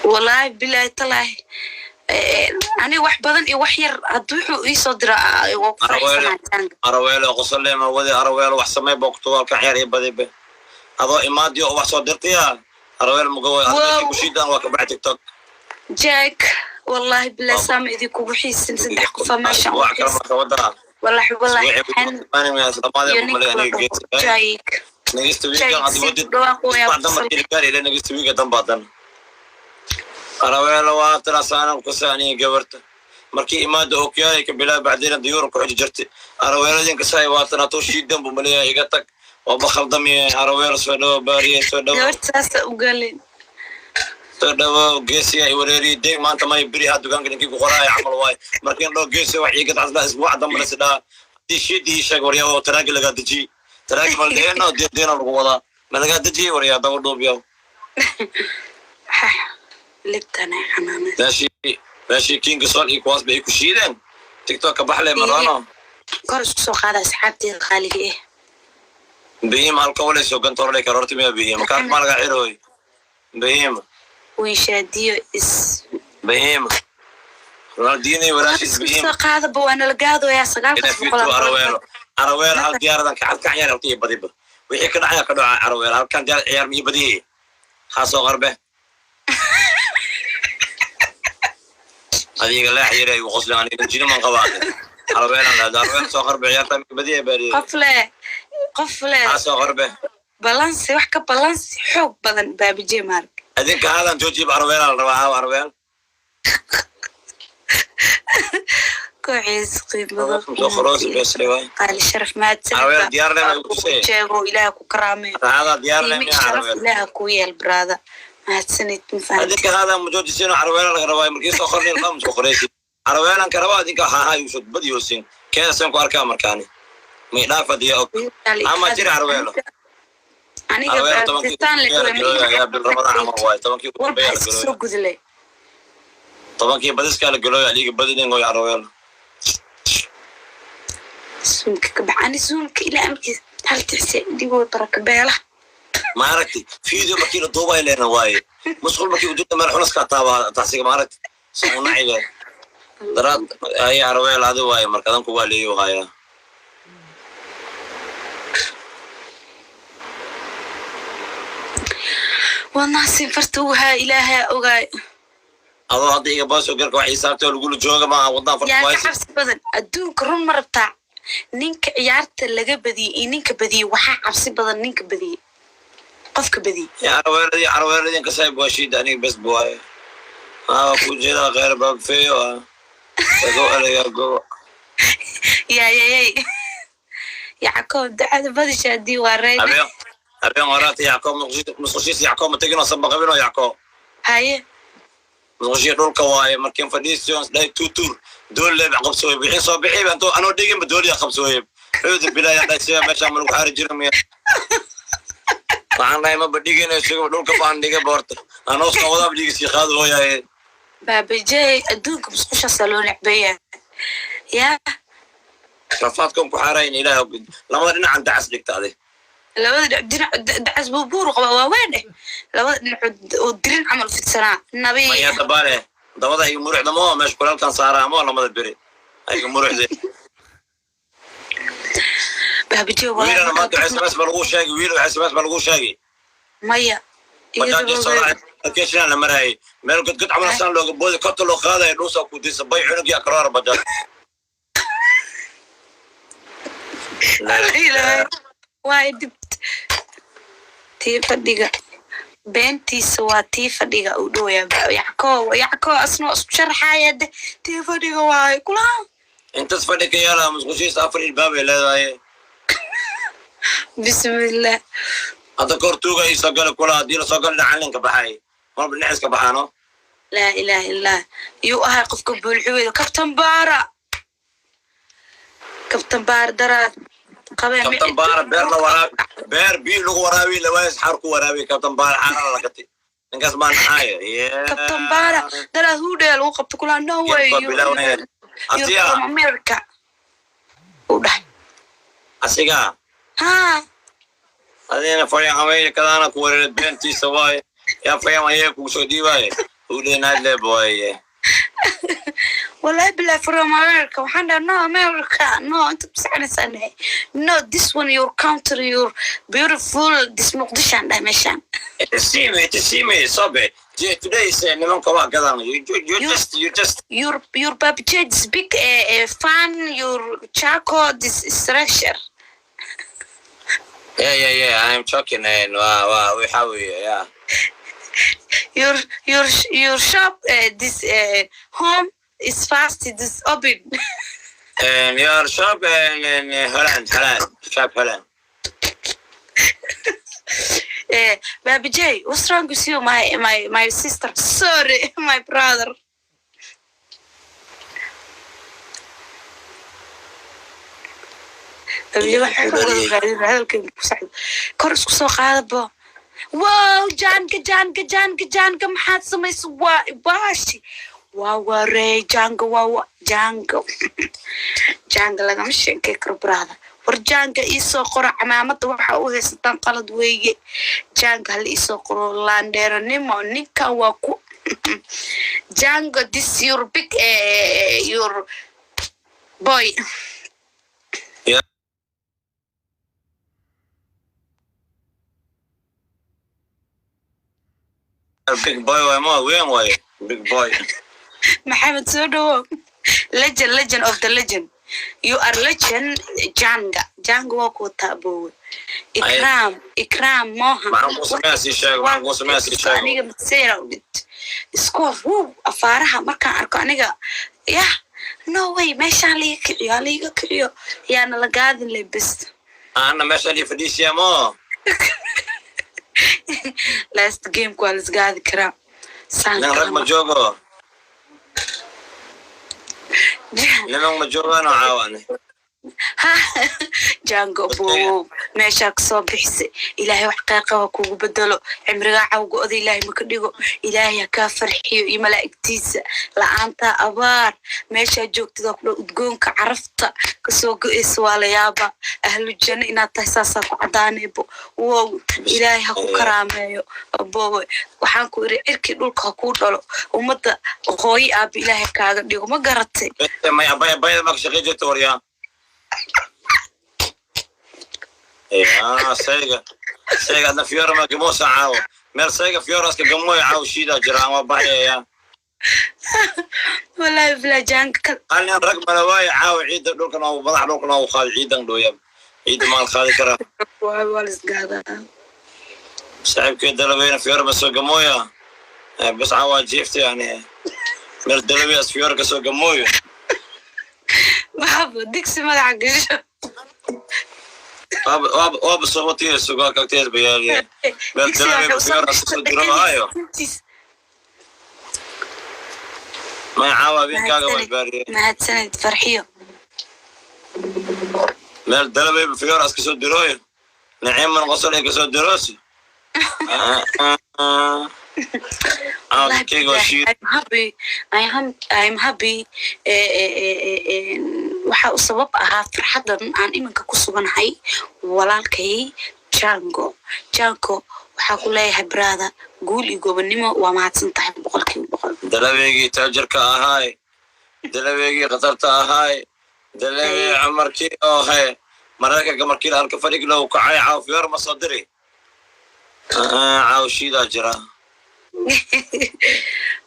Speaker 2: Wallaahi bilaahi talaahi, aniga wax badan iyo wax yar hadduu wuxuu iisoo dira waa ku
Speaker 1: Araweelo.
Speaker 2: faraxsanaa jaanga.
Speaker 1: Araweelo qosolema wadi, araweelo wax samey bogtuwalka xeer iyo badibe adoo imaadiyo oo wax soo dirtaya araweelo mugawa.
Speaker 2: Wow.
Speaker 1: Kushiidaan waa ka baxay TikTok.
Speaker 2: Jack, wallahi bilaahi saama idinkugu xiisin, saddex qofa meeshan
Speaker 1: wax kale marka wadaa.
Speaker 2: Wallahi wallahi xan iyo ninka la dhaho Jack.
Speaker 1: Nagista
Speaker 2: Jack
Speaker 1: wiigan ad
Speaker 2: si
Speaker 1: wadid.
Speaker 2: dhawaaq wayaa.
Speaker 1: Isbax damba gaari ila nagista wiiga dambaadan. Araweelo waa tiraasaanan kusaaniya gabarta markii imaada okiyaalay ka bilaab, bacdina diyuura ku xiji jirtay. Araweeladinka saay waatana tuu shiidan buu maleeyahay, iga tag oo bakhaldamiye. Araweelo soo dhawo, baariye soo dhawo.
Speaker 2: Gabarta saasa u galin.
Speaker 1: Soo dhawo geesiya i wareeriye deeg maanta may beri ha dukaanka ninkii ku qoraaya camal waay. Markiin dhoo geesiya wax iiga tacasla isbuuc damba la sidhaa hadii shiidi ii sheeg waryaa oo taraagi lagaa dejiy, taraagi maldeeno deena lagu wadaa. Ma lagaa dejiyey waryaa daba dhuubyow?
Speaker 2: Libtana xanaanay.
Speaker 1: Meeshii Kinga Sol iyo kuwaas ba ay ku shiideen TikTok ka baxle marano.
Speaker 2: Kor isku soo qaada, asxaabteeda qaaliga eh.
Speaker 1: Bihim halka walayso gantorle karorti miya bihim kaak ma laga xiroy bihim.
Speaker 2: Winshaadiyo is.
Speaker 1: Bihim Ronaldinho walaashiis.
Speaker 2: Isku
Speaker 1: Bihim.
Speaker 2: soo qaadaba, waa nala gaadooyaa 9-kaas
Speaker 1: Ina
Speaker 2: boqol.
Speaker 1: Fito Araweelo, Araweelo hal diyaaradan ka halkan ciyaar halkii badiba wixii ka dhacaya ka dhaca. Araweelo halkan diyaar ciyaar miyi badiyey ha soo qarbe adiga laa xiriir ay qoslaan aniga jiniman qabaade Araweelan la Araweelo soo qarbe ciyaarta miyi badiyey baadiyey.
Speaker 2: Qof le, qof le.
Speaker 1: Ha soo qarbe.
Speaker 2: Balansi wax ka balansi xoog badan baabije maarag.
Speaker 1: Adinka hadan joojiib Araweela la rabaa haa Araweel.
Speaker 2: Kooxiis qiimada.
Speaker 1: Soo qoroosi besle waay.
Speaker 2: Qaali sharaf mahadsanid.
Speaker 1: Araweelo diyaar leh ma igu tusay.
Speaker 2: Sheego Ilaah ku karaameeyo.
Speaker 1: Hada diyaar leh
Speaker 2: qiimo
Speaker 1: miya
Speaker 2: sharaf.
Speaker 1: Araweelo.
Speaker 2: Ilaah ku yeel braada, mahadsanid, ma fahanti.
Speaker 1: Adinka hada ma joojisino Araweela laga rabaa markii soo qornay qam soo qoreysi Araweelan ka rabaa adinka ha ha yusud badiyoosin keesan ku arkaa markaani may dhaafa diya og ama jira Araweelo.
Speaker 2: Aniga
Speaker 1: Araweelo 10-kii
Speaker 2: baabtitaan le.
Speaker 1: yaa bil Ramadaan camal waaye 10-kii ugu
Speaker 2: Walba
Speaker 1: dambeeya la
Speaker 2: iska
Speaker 1: galooya.
Speaker 2: soo gudlay.
Speaker 1: 10-kii badiskaa la galooya liiga badinin oy Araweelo.
Speaker 2: Zoomka ka bax, ani zoomka ilaa amkiis hal tixse dhigoo baraka beela.
Speaker 1: Ma aragti video markii la duubay leena waaye musqul markii ujeeda meel xulaskaa taaba taxsiga ma aragti unacile daraad ay Araweel adi waaye marka adanku waa leeyo hayaa.
Speaker 2: Wadnaasin farta ugu haa Ilaaha ogaay.
Speaker 1: Adoo hadda iga baaso garka wax xisaabtay oo lagula jooga maaha wadnaa farta.
Speaker 2: Yaa ka
Speaker 1: waaysi.
Speaker 2: Cabsi badan adduunka run ma rabtaa? Ninka ciyaarta laga badiyey iyo ninka badiyey, waxaa cabsi badan ninka badiyey, qofka badiyey.
Speaker 1: Ya Araweeladii, Araweeladii kasayb waa shiida aniga bes buwaaye aa ku jeedaa kheyr baabfeeyo ah go alayaa go.
Speaker 2: Yaa yayay Yacoob ducada badisha haddii waa reyn.
Speaker 1: Habeen horaata Yacoob musqushiis Yacoob ma teginoo sabaqabinoo Yacoob.
Speaker 2: Haye.
Speaker 1: Musqushii dhulka waaye markiin fadhiision dhahay tuutuur dool leeb qabsooye wixii soo bixi ba intoo anoo dhiginba dooliya qabsooye cuudu bilaa dhahay sida meeshaa ma lagu xaari jira miya waxaan dhahay maba dhigin suga dhulka baan dhiga boorta anoo soo wadaaba dhiigi sii qaadi hooyaaye.
Speaker 2: Baabajey adduunka musqushaasaa loo necbeeyaa yaa.
Speaker 1: Rafaadkan ku xaarayn Ilaah labada dhinacan dacas dhigta adi.
Speaker 2: Labada dhinac dacas buubuur qaba waa weyn eh labada dhinac oo dirin camal fidsanaa nabi.
Speaker 1: Maya dabaale dabada iga muruxda moo meesha kulaalkan saaraa moo lamada beri iga muruxde.
Speaker 2: Baabajey.
Speaker 1: Wiilana maanta SMS ba lagu sheegay, wiil SMS ba lagu sheegay.
Speaker 2: Maya.
Speaker 1: Bajaaj soo raacay la marayay meel godgod camal saan looga boodi korta loo qaadayo dhuusa ku disa bay cunugii akroor bajaaj.
Speaker 2: Waa dibt tii fadhiga beentiisa waa tii fadhiga uu dhowaya Yacko Yacko asnoo isku sharaxaya de tii fadhiga waaye kula.
Speaker 1: Intas fadhi ka yaala musqushiisa afar ilbaab ay leedahay.
Speaker 2: Bismillah.
Speaker 1: Hadda kor tuuga ii soo gala kula haddii lasoo gala dhinaca linka baxay marba dhinac iska baxaano.
Speaker 2: Laa ilaaha illah yuu ahay qofka buulxuweeda Kabtan Baara, Kabtan Baara daraad qabeen.
Speaker 1: Kabtan Baara beer la waraabi beer biyo lagu waraabi lawaayis xaar ku waraabi Kabtan Baara xaarana la gatay ninkaas baa naxaaya.
Speaker 2: Kabtan Baara daraad huudhaya lagu qabto kulaa no way.
Speaker 1: Yarka bilawnaya.
Speaker 2: You're
Speaker 1: Asiga.
Speaker 2: from America uu dhahay.
Speaker 1: Asiga.
Speaker 2: Ha.
Speaker 1: Adina fayan Amerikadaana ku wareeray beentiisa waaye yaa fayan ayay kugu soo dhiibaaye udhenaadleeb waaye.
Speaker 2: Wallahi billahi from America waxaan dhahay no America no inta kusoconaysaa dhahay no this one your country your beautiful this Muqdisho aan dhahay meeshaan.
Speaker 1: Tisime tisime sobe today is nimanka waa gadan you just you just.
Speaker 2: Your baby is big fan your chaco this structure.
Speaker 1: Yeah, I'm talking and waa waxa weeye yeah.
Speaker 2: Your shop this home is fast this open.
Speaker 1: And your shop in Holland, Holland shop Holland.
Speaker 2: Baby J, what's wrong with you, my sister? Sorry, my brother. Hadalkayga ku sacdo, kor isku soo qaadabo. Wow, Jaanga, Jaanga, Jaanga, Jaanga, maxaad samaysa? Waa baashi, waa waree Jaanga, waa Jaanga. Jaanga lagama sheekey karo, brother. War Jaanga iisoo qoro. Camaamada waxa u haysataan qalad weeye. Jaanga hala iisoo qoro. Laandheeranimo ninkan waa ku Jaanga. This your big your boy.
Speaker 1: Yeah. Big boy waay, ma weyn waaye big boy.
Speaker 2: Maxamed, soo dhawo. Legend, legend of the legend, you are legend. Janga, Janga, waa ku wataa, abowe. Ikraam, Ikraam Moha.
Speaker 1: Maxaan kuu sameeyaa? Sii sheego, maxaan kuu sameeyaa? Sii sheego.
Speaker 2: Aniga maseera u dhint isku wow afaaraha markaan arko aniga, yah, no way. Meeshaan laiga kiciyo, ha laiga kiciyo, yaana la gaadin le bes.
Speaker 1: Ana meesha lii fadhiisiya mo.
Speaker 2: Last gameka waa lasgaadi karaa saan.
Speaker 1: Nin rag ma joogo, niman ma joogaano caawane.
Speaker 2: Ha, Jango bowow, meeshaa kasoo bixisay, Ilaahay wax qeyqa ha kugu bedelo. Cimrigaa cawga oda Ilaahay maka dhigo. Ilaahay ha kaa farxiyo iyo malaa'igtiisa. La-aantaa abaar meeshaa joogtid waa kudha. Udgoonka carafta kasoo go-eysa waa la yaaba. Ahlu janno inaad tahay saasaa ku cadaaneebo. Wow, Ilaahay ha ku karaameeyo, abowe. Waxaan ku iri, cirkii dhulka ha kuu dhalo. Ummadda hooyo aaba Ilaahay kaaga dhigo, ma garatay?
Speaker 1: May abay, abayda ma ka shaqey jirta waryaa? Ya sayga, sayga adna fiora ma gamosa caawo. Meel sayga fioraska gamoy caawo shiida jiraan waa baxayaya.
Speaker 2: Wallahi bilaa Jaanka ka
Speaker 1: Qalin rag mala waayo caawo. Ciidda dhulkan oo madax dhulkan oo qaadi ciidan dhooya, ciidda maal qaadi karaa.
Speaker 2: Waa lisgaadaa.
Speaker 1: Saaxiibkee dalaweyne fiora ma soo gamooya bas caawa jiifta yani meel dalawe as fiora ka soo gamooyo.
Speaker 2: Maxaba digsi madaxa gasho.
Speaker 1: Waaba soo watiya sugaa kagteed bayaaliya meel dalawe fiora soo diro. May caawa habeenkaaga waa baariye.
Speaker 2: Mahadsanid, Farxiyo.
Speaker 1: Meel dalawey fiora as kasoo dirooyo, naciiman qosol ay kasoo diroosi. Caawa waa shiid.
Speaker 2: I'm happy. I'm happy. Waxa u sabab ahaa farxadan aan iminka ku suganahay walaalkay Jango. Jango, waxaa ku leeyahay, brother, guul iyo gobonnimo. Waa mahadsan tahay 100%.
Speaker 1: Dalaweygii taajirka ahaay, dalaweygii khatarta ahaay, dalawey markii oo he Maraykanka markii la arka fadhig low kacay caaw fiyoor ma soo diri caaw shiidaa jira.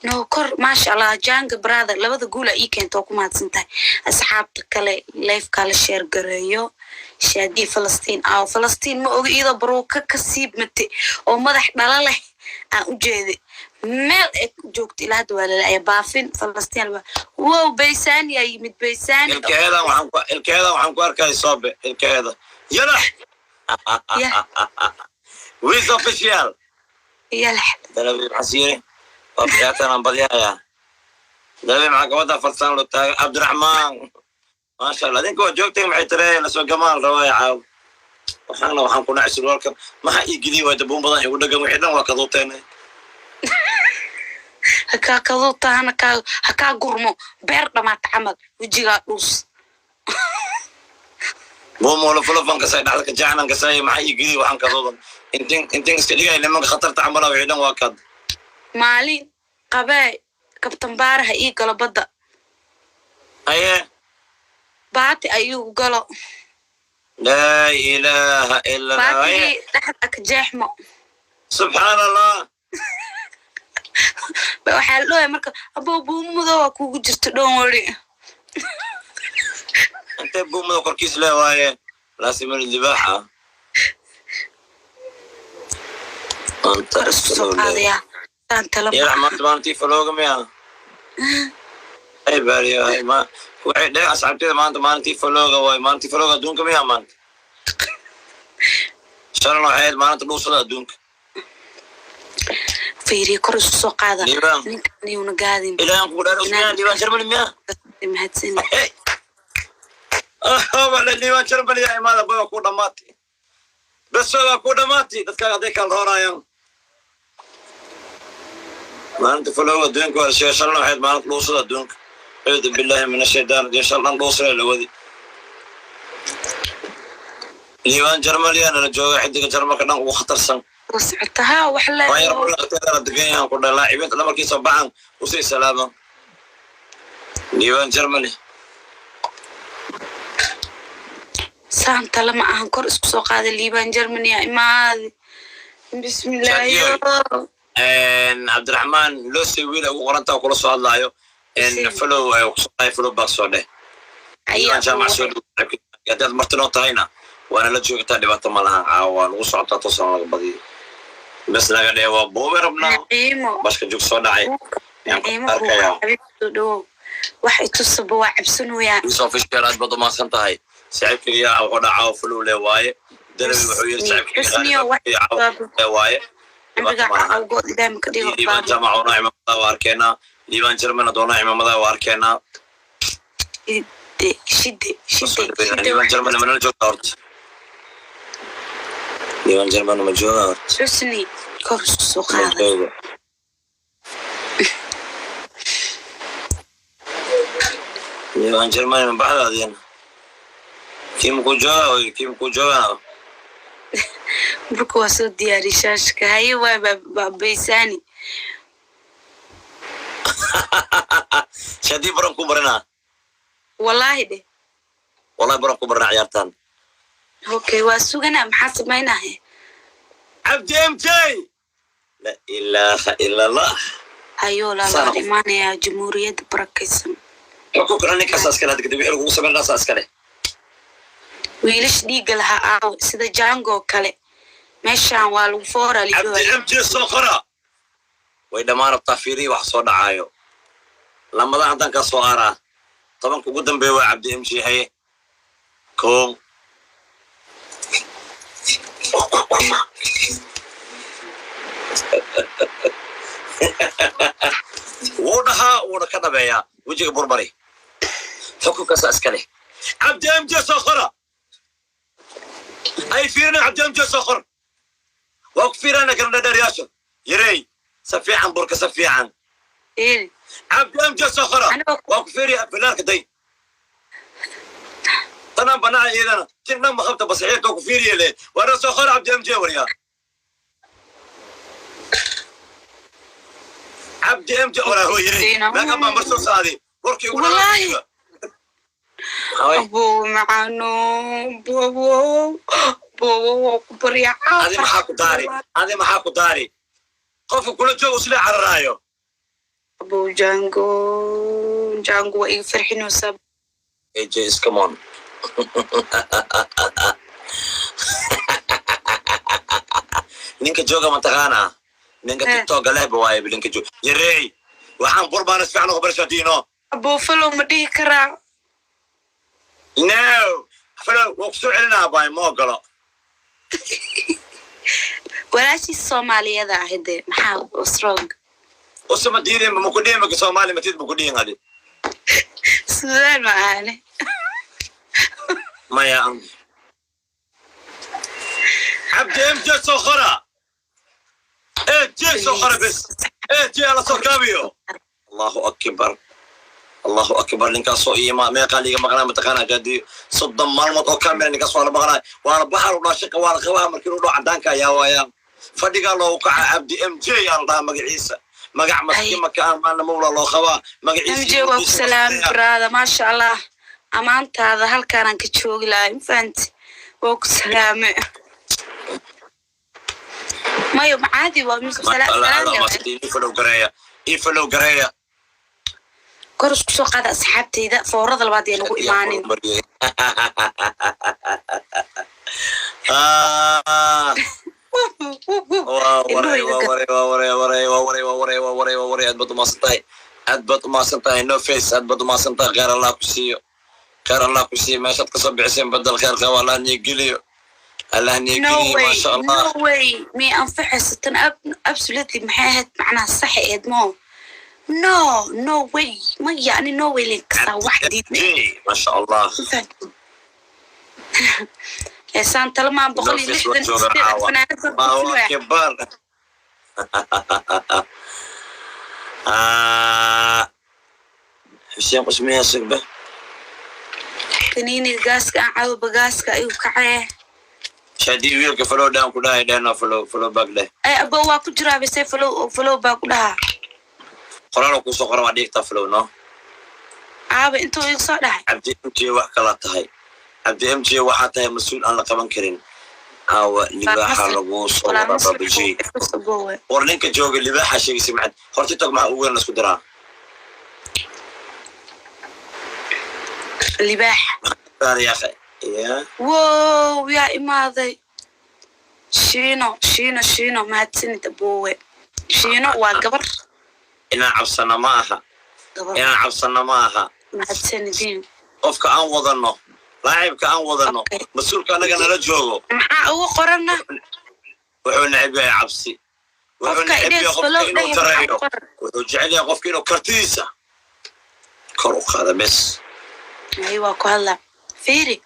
Speaker 2: No kor, maasha Allah, Janga brother, labada guula ii keenta, waa ku mahadsan tahay. Asxaabta kale liveka la share gareeyo. Shaadii Falastiin aaw? Falastiin ma oga, iyadoo baruuka ka siibmate oo madax dhala leh aan u jeeday. Meel ay ku joogto ilaa hadda waa lalaya baafin Falastiin. Wow, Baysani yaa yimid, Baysani.
Speaker 1: Ilkaheedan waxaan ku, ilkaheedan waxaan ku arkay soobe ilkaheeda yalax.
Speaker 2: Yah.
Speaker 1: Wiz Official.
Speaker 2: Yalax.
Speaker 1: Dalabi maxaa siiyey? Waa biyaatan aan badyahayaa. Dalabi maxaa gabadha farsaan loo taagan? Cabdiraxmaan, maasha Allah, idinka waa joogteen. Maxay taree lasoo gamaal rabaya caaw? Waxaana waxaan ku dhacay surwaalka maxaa ii gediy waay dabuun badan igu dhagan, wixii dhan waa kaduuteen.
Speaker 2: Hakaa kaduuta, hana kaa hakaa gurmo beer dhamaata camal wejigaa dhuus.
Speaker 1: Buumuula fulafan kasay dhexda ka jacnan kasay maxaa ii gediy? Waxaan kaduudan intin intin iska dhigay nimanka khatarta camala, wixii dhan waa kad.
Speaker 2: Maalin qabee kabtan baaraha ii galo badda.
Speaker 1: Haye.
Speaker 2: Baati ayuu galo.
Speaker 1: Laa ilaaha ila Allah, haye.
Speaker 2: Baatigii dhexda ka jeexmo.
Speaker 1: Subxaan Allah.
Speaker 2: Waxaa la dhahaya marka, abow, buumada waa kugu jirta, dhoon wari.
Speaker 1: Intee buumada korkiis le waaye laasimani libaaxa.
Speaker 2: Kor isku soo qaadayaa saan tala.
Speaker 1: Yalax, maanta maalintii falooga miya? Ay baariyo, ay ma waxay dheh asxaabteeda, maanta maalintii falooga waaye. Maalintii falooga adduunka miya maanta? Shalan waxay ahayd maalinta dhuusada adduunka.
Speaker 2: Fiiriya, kor isku soo qaada.
Speaker 1: Liibaan.
Speaker 2: Ninkan yuuna gaadin.
Speaker 1: Ilaahan kugu dhaar, Usmaan Liibaan Germany miya?
Speaker 2: Mahadsanid.
Speaker 1: Hey. Liibaan Jarmaliya imaada, boy, waa ku dhamaatay. Bes, waa ku dhamaatay. Dadkaaga hadday kala roonayaan maalinta follow adduunka waa sheega. Shalna waxayd maalinta dhuusada adduunka. Acuudu billahi min ashaytaan rajiim. Shal dhan dhuusada la wadi. Liibaan Jarmaliya nala jooga, xidiga Jarmalka dhan ugu khatarsan.
Speaker 2: Socota haa, wax le.
Speaker 1: Waa yar degan yahan ku dhan laacibiinta dhan markiisa baxan usii salaaman Liibaan Germany.
Speaker 2: Saanta lama ahan, kor isku soo qaada. Liibaan Germany imaadi, bismillaahi.
Speaker 1: Cabdiraxmaan Lose wiil ugu qorantaa kula soo hadlaayo. Follow follow back soo dheh. Liibaan Jaamac soo dhow. Haddaad marti noo tahayna waana la joogtaa, dhibaato ma laha. Caawa waa lagu socotaa, toosana laga badiyo. Bes naga dheh, waa boobe rabnaa.
Speaker 2: Naciimo.
Speaker 1: Bashka joog soo dhacay.
Speaker 2: Naciimo.
Speaker 1: Arkaya.
Speaker 2: Xabiibto dhowow, wax itusaba, waa cabsanooyaa.
Speaker 1: Yusuf Official, aad baad umahadsan tahay. Saaxiibkayga wuxuu dhacaa follow le waaye. Darabi wuxuu yiri
Speaker 2: Xusniyo, wax
Speaker 1: saaxiibkayga waaye.
Speaker 2: Cimriga awgood ilaah maka dhigo.
Speaker 1: Liibaan Jaamac oona cimaamada waa arkeenaa. Liibaan Jerman doona cimaamada waa arkeenaa.
Speaker 2: Shide, shide, shide, shide.
Speaker 1: Liibaan Jerman manala joogta horta? Liibaan Jerman ma jooga horta?
Speaker 2: Xusni, kor isku soo
Speaker 1: Ma
Speaker 2: qaada.
Speaker 1: joogo Liibaan Jerman, ma baxda adina? Kii makuu jooga oy? Kii makuu joogana?
Speaker 2: Marka waa soo diyaari shaashka, haye, waa baabaysaani.
Speaker 1: Shadii baran ku baranaa.
Speaker 2: Wallaahi dheh.
Speaker 1: Wallahi baran ku baranaa ciyaartan.
Speaker 2: Okay, waa suganaa, maxaa samaynahe?
Speaker 1: Cabdi MJ, la ilaaha ila Allah.
Speaker 2: Ayuu
Speaker 1: Sana
Speaker 2: laalaan
Speaker 1: qof.
Speaker 2: Imaanayaa jamhuuriyadda barakaysan.
Speaker 1: Xukunka ninkaas iskale hadda kadib wixii lagugu samayn lahaa iskale.
Speaker 2: Wiilash dhiigga lahaa aawe? Sida Jango kale meeshaan waa lagu foora.
Speaker 1: Cabdi
Speaker 2: Lidoa.
Speaker 1: MJ soo qora. Way dhammaan rabtaa, fiirihi wax soo dhacaayo. Lamada haddaan kaa soo aaraa 10-ka ugu dambeeya waa Cabdi MJ. Haye, kow. Wuu dhahaa, wuuna ka dhabeeyaa. Wejiga burbari, xukunkaasa iska leh. Cabdi MJ soo qora. Ay fiirina, Cabdi MJ soo qor. Waa ku fiirana kana dhadheeryaasha yarey sa fiican, burka sa fiican.
Speaker 2: Fiiri.
Speaker 1: Cabdi MJ soo qora.
Speaker 2: Anigoo
Speaker 1: Waa ku fiiriya bilaarka day tanaan banaa iyadana tin dhan ma qabta basixiirka ku fiiriye le waana soo qora Cabdi MJ. Wariyaa Cabdi MJ oraa hoo yarey meeqa baa mar soo saaday warkii ugu
Speaker 2: Wallaahi.
Speaker 1: dhawaa.
Speaker 2: Abow macaano, bowo, bowo, waa ku baryaa.
Speaker 1: Adi maxaa ku daari? Adi maxaa ku daari? Qofka kula jooga isla cararaayo.
Speaker 2: Abow Jango, Jango, waa iga farxinaysaa.
Speaker 1: AJ is come on. Ninka jooga mataqaanaa? Ninka
Speaker 2: Eh.
Speaker 1: TikToka lehba waaye ninka jooga. Yarey, waxaan burbaana si fiican uga barasho diino.
Speaker 2: Abow, follow ma dhihi karaa?
Speaker 1: No, follow waa kusoo celinaa baay, ma ogolo.
Speaker 2: Walaashiis Soomaaliyada ahide, maxaa strong?
Speaker 1: Usama diidin ma ku dhihin maka Soomaali matid ma ku dhihin adi.
Speaker 2: Suudaan ma ahane.
Speaker 1: Maya. Cabdi MJ soo qora. AJ soo qora bes. AJ ala soo kaabiyo. Allahu akbar, Allahu akbar. Ninkaasoo iima meeqaa liiga maqnaa mataqaanaa? Gaadiyo 30 maalmood oo kamila ninkaas waa la maqnaa, waana baxar u dhaa shaqa, waa la qabaa markii u dhoo cadaanka ayaa waaya fadhigaa loogu kaca. Cabdi MJ aa la dhahaa magaciisa, magac maski maka aan maalna mawla loo qabaa magaciisa.
Speaker 2: MJ, waa ku salaami brother, maasha Allah, amaantaada halkaanaan ka joogi lahay, mafahanti? Waa ku salaame. Mayo macaadi waa
Speaker 1: Ii follow gareeya, ii follow gareeya.
Speaker 2: Kor isku soo qaada asxaabtayda, foorada labaad ee nagu imaanin.
Speaker 1: Ah, waa waray, waa waray, waa waray, waray, waa waray, waa waray, waa waray, waa waray. Aad baad umahadsan tahay, aad baad umahadsan tahay. No face, aad baad umahadsan tahay. Khayr Allah ku siiyo, khayr Allah ku siiyo. Meeshaad kasoo bixiseen bedel khayr qaba Allah niyo geliyo, Allah niyo
Speaker 2: No
Speaker 1: geliyo.
Speaker 2: way.
Speaker 1: Maasha Allah.
Speaker 2: No way, miyay anfacayso tan? Absolutely, maxay ahayd macnaha sax eed mo? No, no way, maya, ani no way lin kastaa wax diidna.
Speaker 1: Maasha Allah.
Speaker 2: Ma fahantin? Ee saan talamaan boqol iyo
Speaker 1: Nofis waa
Speaker 2: lixdan
Speaker 1: jooga
Speaker 2: sideed
Speaker 1: caawa.
Speaker 2: Fanaanad baan
Speaker 1: Allahu
Speaker 2: buufinaya.
Speaker 1: akbar. Ah, Xuseen Qusmiya sugba.
Speaker 2: Kaniiniga gaaska aan cawba, gaaska ayuu kacee.
Speaker 1: Shadi, wiilka follow down ku dhahay, dhehna follow, follow back dheh.
Speaker 2: Ay abo, waa ku jiraa bise, follow, follow baa ku dhahaa.
Speaker 1: Qoraal kusoo qora, waa dhigta follow no.
Speaker 2: Aaba, intuu igu soo dhahay.
Speaker 1: Cabdi MJ, wax kala tahay. Cabdi MJ, waxaa tahay mas-uul aan la qaban karin. Caawa libaaxa lagu soo
Speaker 2: Walaa
Speaker 1: wadaa babaji.
Speaker 2: Masrix.
Speaker 1: War ninka jooga libaaxa sheegaysa macad hor TikTok maxaa ugu weyn la isku diraa?
Speaker 2: Libaax.
Speaker 1: Yaakhe ya.
Speaker 2: Wow, yaa imaaday? Shiino, Shiino, Shiino, mahadsanid aboowe. Shiino waa gabar.
Speaker 1: Inaan cabsana ma aha.
Speaker 2: Gabar.
Speaker 1: Inaan cabsana ma aha.
Speaker 2: Mahadsanidin.
Speaker 1: Qofka aan wadano, laacibka aan wadano, mas-uulka annaga nala joogo.
Speaker 2: Maxaa ugu qorana?
Speaker 1: Wuxuu neceb yahay cabsi, wuxuu
Speaker 2: Qofka
Speaker 1: neceb yahay
Speaker 2: idees
Speaker 1: qofka
Speaker 2: follow
Speaker 1: inuu
Speaker 2: dhahay, maxaa
Speaker 1: tareeyo.
Speaker 2: ugu qoran?
Speaker 1: Wuxuu jecel yahay qofka inuu kartidiisa kor u qaada bes.
Speaker 2: Ay, waa ku hadlaa, fiiri.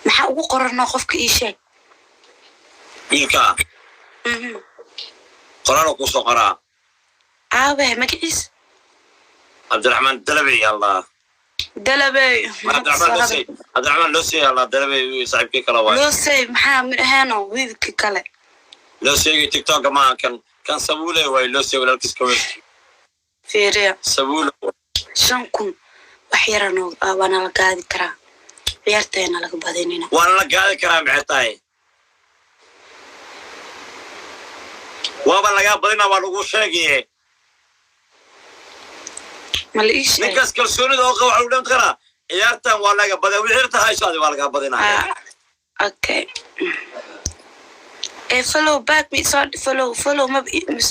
Speaker 2: Maxaa ugu qoranoo? Qofka ii sheeg.
Speaker 1: Wiilka qoraal kusoo qoraa.
Speaker 2: Aabe, magaciis?
Speaker 1: Cabdiraxmaan Dalabey allah.
Speaker 2: Dalabey.
Speaker 1: Cabdiraxmaan Losey, Cabdiraxmaan Losey allah. Dalabey saaxiibkii kale waay.
Speaker 2: Loosey maxaa midhaheeno wiilki kale?
Speaker 1: Loo sheegay TikToka maaha kan, kan Sabuule waay. Losey walaalkiis ka weyn.
Speaker 2: Fiiriya.
Speaker 1: Sabuule.
Speaker 2: 5,000 wax yaranoo waana la gaadi karaa, ciyaarteena laga badinina.
Speaker 1: Waana la gaadi karaa, maxay tahay? Waaba lagaa badina, waa lagu sheegaye.
Speaker 2: Ma la ii sheegay?
Speaker 1: Ninkaas kalsoonida oo qaba waxa lagu dhan karaa ciyaartan waa laga badin, wixii hayso adi waa lagaa badinaya.
Speaker 2: Ah, okay. Ee follow back mi soo follow, follow ma mis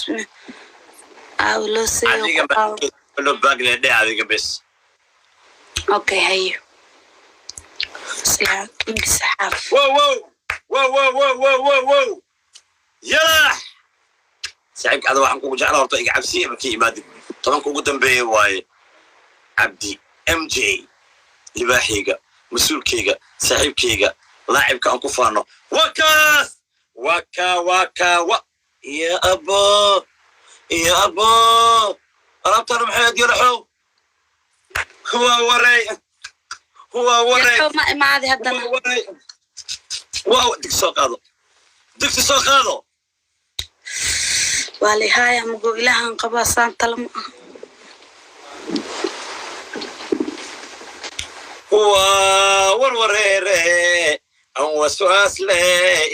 Speaker 2: aaw loo
Speaker 1: Adiga
Speaker 2: seeyo.
Speaker 1: Follow back le dhe adiga bes.
Speaker 2: Okay, haye. King Saxaaf.
Speaker 1: Wow wow wow wow wow wow wow wow, yalax saaxiibka ada waxaan kugu jeclaa horta iga cabsiye markii imaadid 10-ka ugu dambeeya waaye. Cabdi MJ, libaaxayga, mas-uulkayga, saaxiibkayga, laacibka aan ku faano, wakaas waka waka wa ya abo, ya abo, alaabtaana maxay aad? Yalaxow, waa waray, waa waray.
Speaker 2: Yarxow ma imaaday haddana?
Speaker 1: Waa waray, waa digsi soo qaado, digsi soo qaado.
Speaker 2: Waa lihaaya mago ilahan qabaa, saan tala ma aha.
Speaker 1: Waa warwareere an waswaas le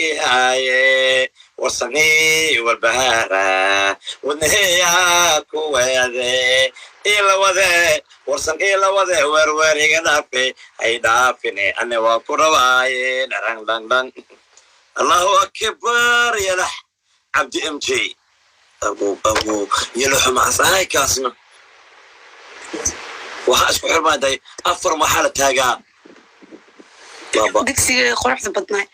Speaker 1: ihaaye, warsanii walbahaara wadnaheya kuweede ilawade, warsan ilawade, werweriga dhaafe, hay dhaafine, ane waa ku rabaaye, dharang dhang dhang. Allahu akbar, yalax Cabdi MJ, abu abu yalaxo maxaas ahay? Kaasna waxaa isku xirmaaday afar, waxaa la taagaa baaba.
Speaker 2: Digsiga quruxda badnaay.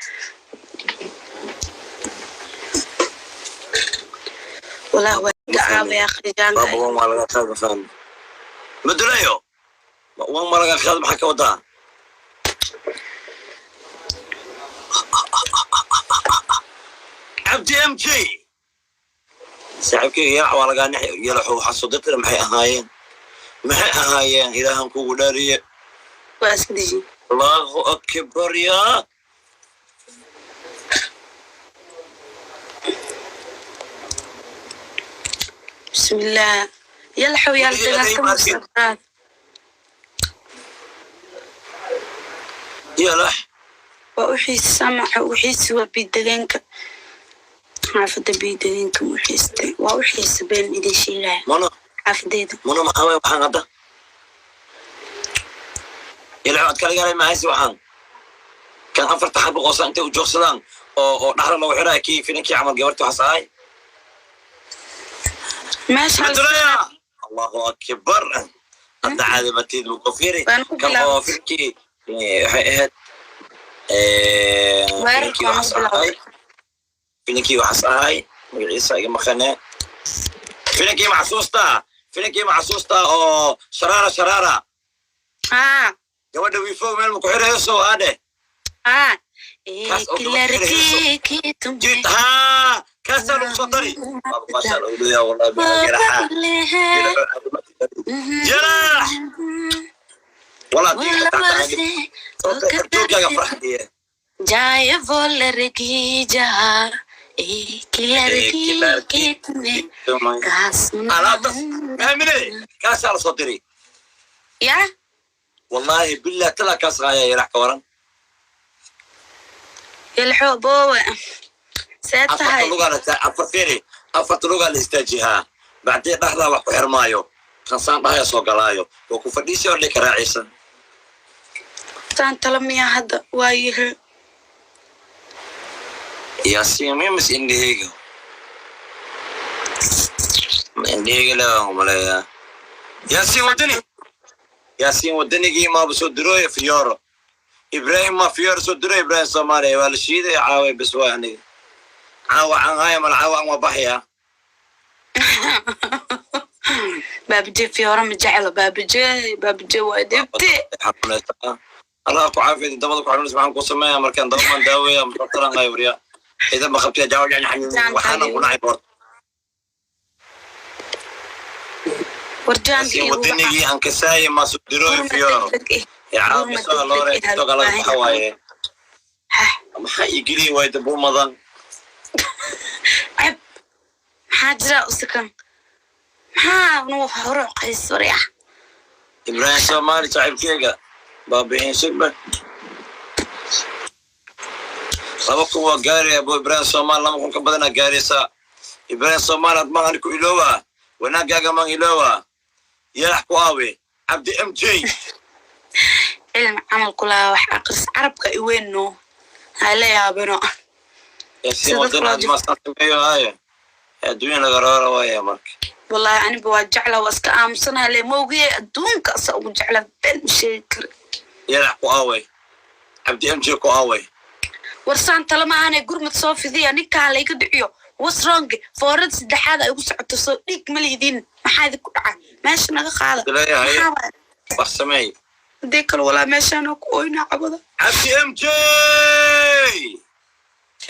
Speaker 2: Wallah waa caawaya khijaanka.
Speaker 1: Baaba, wan waa laga qaad, mafaham madulayo, wan ma laga qaad, maxaa ka wadaa? Cabdi MJ saaxiibkayga, yalax waa lagaa nixi. Yalaxo waxaa soo dirtira, maxay ahaayeen, maxay ahaayeen? Ilaahan kugu dhaariye.
Speaker 2: Waa iska deji.
Speaker 1: Allahu akbar yaa.
Speaker 2: Bismillah, yalaxow yaal.
Speaker 1: Weligeed
Speaker 2: Dagaalka
Speaker 1: ma arkin.
Speaker 2: Mustaqbaal.
Speaker 1: Yalax.
Speaker 2: Waa u xiisa, maxa u xiisi? Waa biidageenka, xaafadda biidageenka mu xiistay, waa u xiisa, been idin sheegaya.
Speaker 1: Mana.
Speaker 2: Xaafadeeda.
Speaker 1: Mana, maxaa waay waxaan hadda? Yalaxo ad kala gaalay mahaysi, waxaan kan afarta xabo qoosa intay u joogsadaan oo dhaxla loogu xidhaya kii filinkii camal gabarti waxaas ahay.
Speaker 2: Meesha.
Speaker 1: Madulaya, allahu akbar, hadda caadi matid buu kofiri.
Speaker 2: Waan ku
Speaker 1: kan oo
Speaker 2: bilaabay.
Speaker 1: Filkii waxay ahayd
Speaker 2: Weerarka
Speaker 1: filinkii
Speaker 2: waan
Speaker 1: waxaas
Speaker 2: ku bilaabay.
Speaker 1: ahay, filinkii waxaas ahay, magaciisa iga maqane, filinkii maxsuusta, filinkii maxsuusta oo sharaara sharaara.
Speaker 2: Haa.
Speaker 1: Gabadha wiifog meel ma ku xirayso haadhe.
Speaker 2: Haa.
Speaker 1: Kaas oo
Speaker 2: एक
Speaker 1: gabadh xirayso.
Speaker 2: लड़की की तुम्हें
Speaker 1: Jid haa, kaasaa lagu soo dari. Maasha Allah, leeyahay wallahi garaxa.
Speaker 2: बदले हैं।
Speaker 1: Jarax walaa
Speaker 2: वो
Speaker 1: diinka
Speaker 2: लबों
Speaker 1: tactaagi
Speaker 2: से वो
Speaker 1: joogaaga
Speaker 2: कतर
Speaker 1: farxadiye.
Speaker 2: जाए वो लड़की जा, एक लड़की की तुम्हें कहा सुना।
Speaker 1: Alaabtas maamine kaasaa la soo diri.
Speaker 2: Ya.
Speaker 1: Wallahi billah tala kaas qaaya yarax ka waran.
Speaker 2: Yalxo boowe, see
Speaker 1: Afarta
Speaker 2: tahay?
Speaker 1: Lugaa la afar fiiri, afarta lugaa la istaajihaa bacdii dhexdaa wax ku xirmaayo kansaan dhahaya soo galaayo waa ku fadhiisi oo dhika raacaysa.
Speaker 2: Saan tala miyaa hadda waa yihi?
Speaker 1: Yaasiin mimis indhaheyga ma indhaheyga leewaan umaleeyaa. Yaasiin wadani, Yaasiin wadanigii maaba soo dirooya Fiyooro Ibrahim ma Fiyooro soo diroy. Ibrahim Soomaaliya waa la shiidaya caawa bes waa aniga caawa aan haya mal caawa aan waa baxaya.
Speaker 2: Baabije Fiyoora ma jeclo, baabije, baabije waa dhibte.
Speaker 1: Allah ku caafiya, dabada ku xanuunaysa maxaan ku sameeyaa markaan dabamaan daaweeya mutaran ay wariya idan ma qabtiya jaawa waxaana ku nacay boort.
Speaker 2: Warjaanka
Speaker 1: Yaasiin
Speaker 2: igu waca.
Speaker 1: Wadanigii aan kasaaye ma soo dirooy
Speaker 2: Gurmad
Speaker 1: Fiyooro
Speaker 2: degdeg eh.
Speaker 1: ee caawa
Speaker 2: Gurmad
Speaker 1: soo loore
Speaker 2: degdeg eh.
Speaker 1: TikTok laga baxa waaye.
Speaker 2: Hah.
Speaker 1: Maxaa ii geliyi waay dabuumadan?
Speaker 2: Ceb, maxaa jira usikan? Maxaa nuu hore qays warya?
Speaker 1: Ibrahim Soomaali saaxiibkeyga baabi'in sugba 2000 waa gaaraya abo. Ibrahim Soomaali 2000 ka badanaa gaaraysaa. Ibrahim Soomaali had maan ku iloowa wanaagaaga maan iloowa yarax ku aawe Cabdi M J.
Speaker 2: Cilmi camal kulaa wax aqris carabka iweyno hala yaabino.
Speaker 1: Yaasiin
Speaker 2: Sida
Speaker 1: wadan
Speaker 2: dadka loo
Speaker 1: aad maasaan sameeyo haayo adduunya laga roora waaya marka.
Speaker 2: Wallahi aniba waa jecla, waa iska aamusanaha le mawgiye adduunka asa ugu jecla been ma sheegi kari.
Speaker 1: Yarax ku aaway Cabdi M J ku aaway.
Speaker 2: Warsaan tala maahane gurmad soo fidiya, ninkaa layga dhiciyo. What's wrong? Foorad saddexaad ay ugu socoto soo dhiig ma lihidiin, maxaa idinku dhaca? Meesha naga qaada.
Speaker 1: Leeyahay.
Speaker 2: Maxaa waay?
Speaker 1: Wax sameey.
Speaker 2: Hadii kale walaa meeshaan ku oynaa cabada.
Speaker 1: Cabdi M J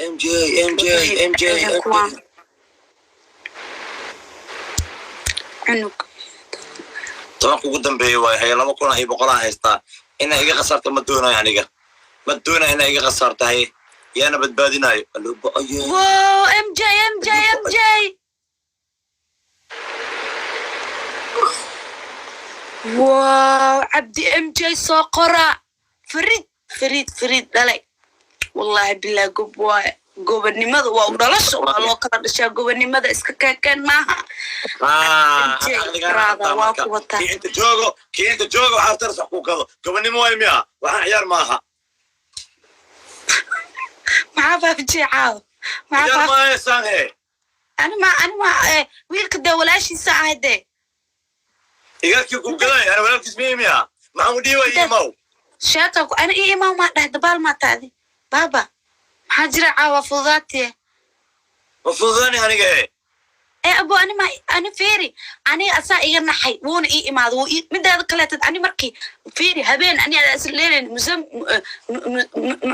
Speaker 1: M J M J M J M
Speaker 2: Kuwaan
Speaker 1: J.
Speaker 2: Cunug.
Speaker 1: 10-ka ugu dambeeya waay haya 2100 haystaa. Inaa iga khasaarta ma doonayo, aniga ma doonayo inaa iga khasaarta haye yaana badbaadinayo. Allo, ba-aye.
Speaker 2: Wow, MJ MJ MJ, wow, Cabdi MJ soo qora. Fariid fariid fariid dhalay wallahi bilaa gob waaye. Gobonimada waa u dhalasho, waa loo kala dhashaa. Gobonimada iska keekeen maaha.
Speaker 1: Ah,
Speaker 2: MJ
Speaker 1: aqligaana
Speaker 2: raada
Speaker 1: rabtaa
Speaker 2: waa
Speaker 1: marka.
Speaker 2: ku wataa.
Speaker 1: Kii inta joogo, kii inta joogo waxaa taras wax ku gado gobonimo waay miya? Waxaan ciyaar maaha.
Speaker 2: Maxaa faafijiyay caawa? Maxaa
Speaker 1: Ciyaar
Speaker 2: faaf
Speaker 1: maaha saan he.
Speaker 2: Ani ma ani ma wiilka dee walaashiisa ahay dee.
Speaker 1: Igaarkii ku gaday ana walaalkiis miya miya maxaan u dhiibay imaw?
Speaker 2: Sheeka ku ani ii imaw maa dheh dabaal maa taadi baaba maxaa jira caawa fududaatiye?
Speaker 1: Ma fududaani aniga he.
Speaker 2: Ee abo, ani ma ani fiiri, ani asaa iga naxay wuuna ii imaado wuu ii midaada kaleetad. Ani markii fiiri habeen ani adaa isla leelayn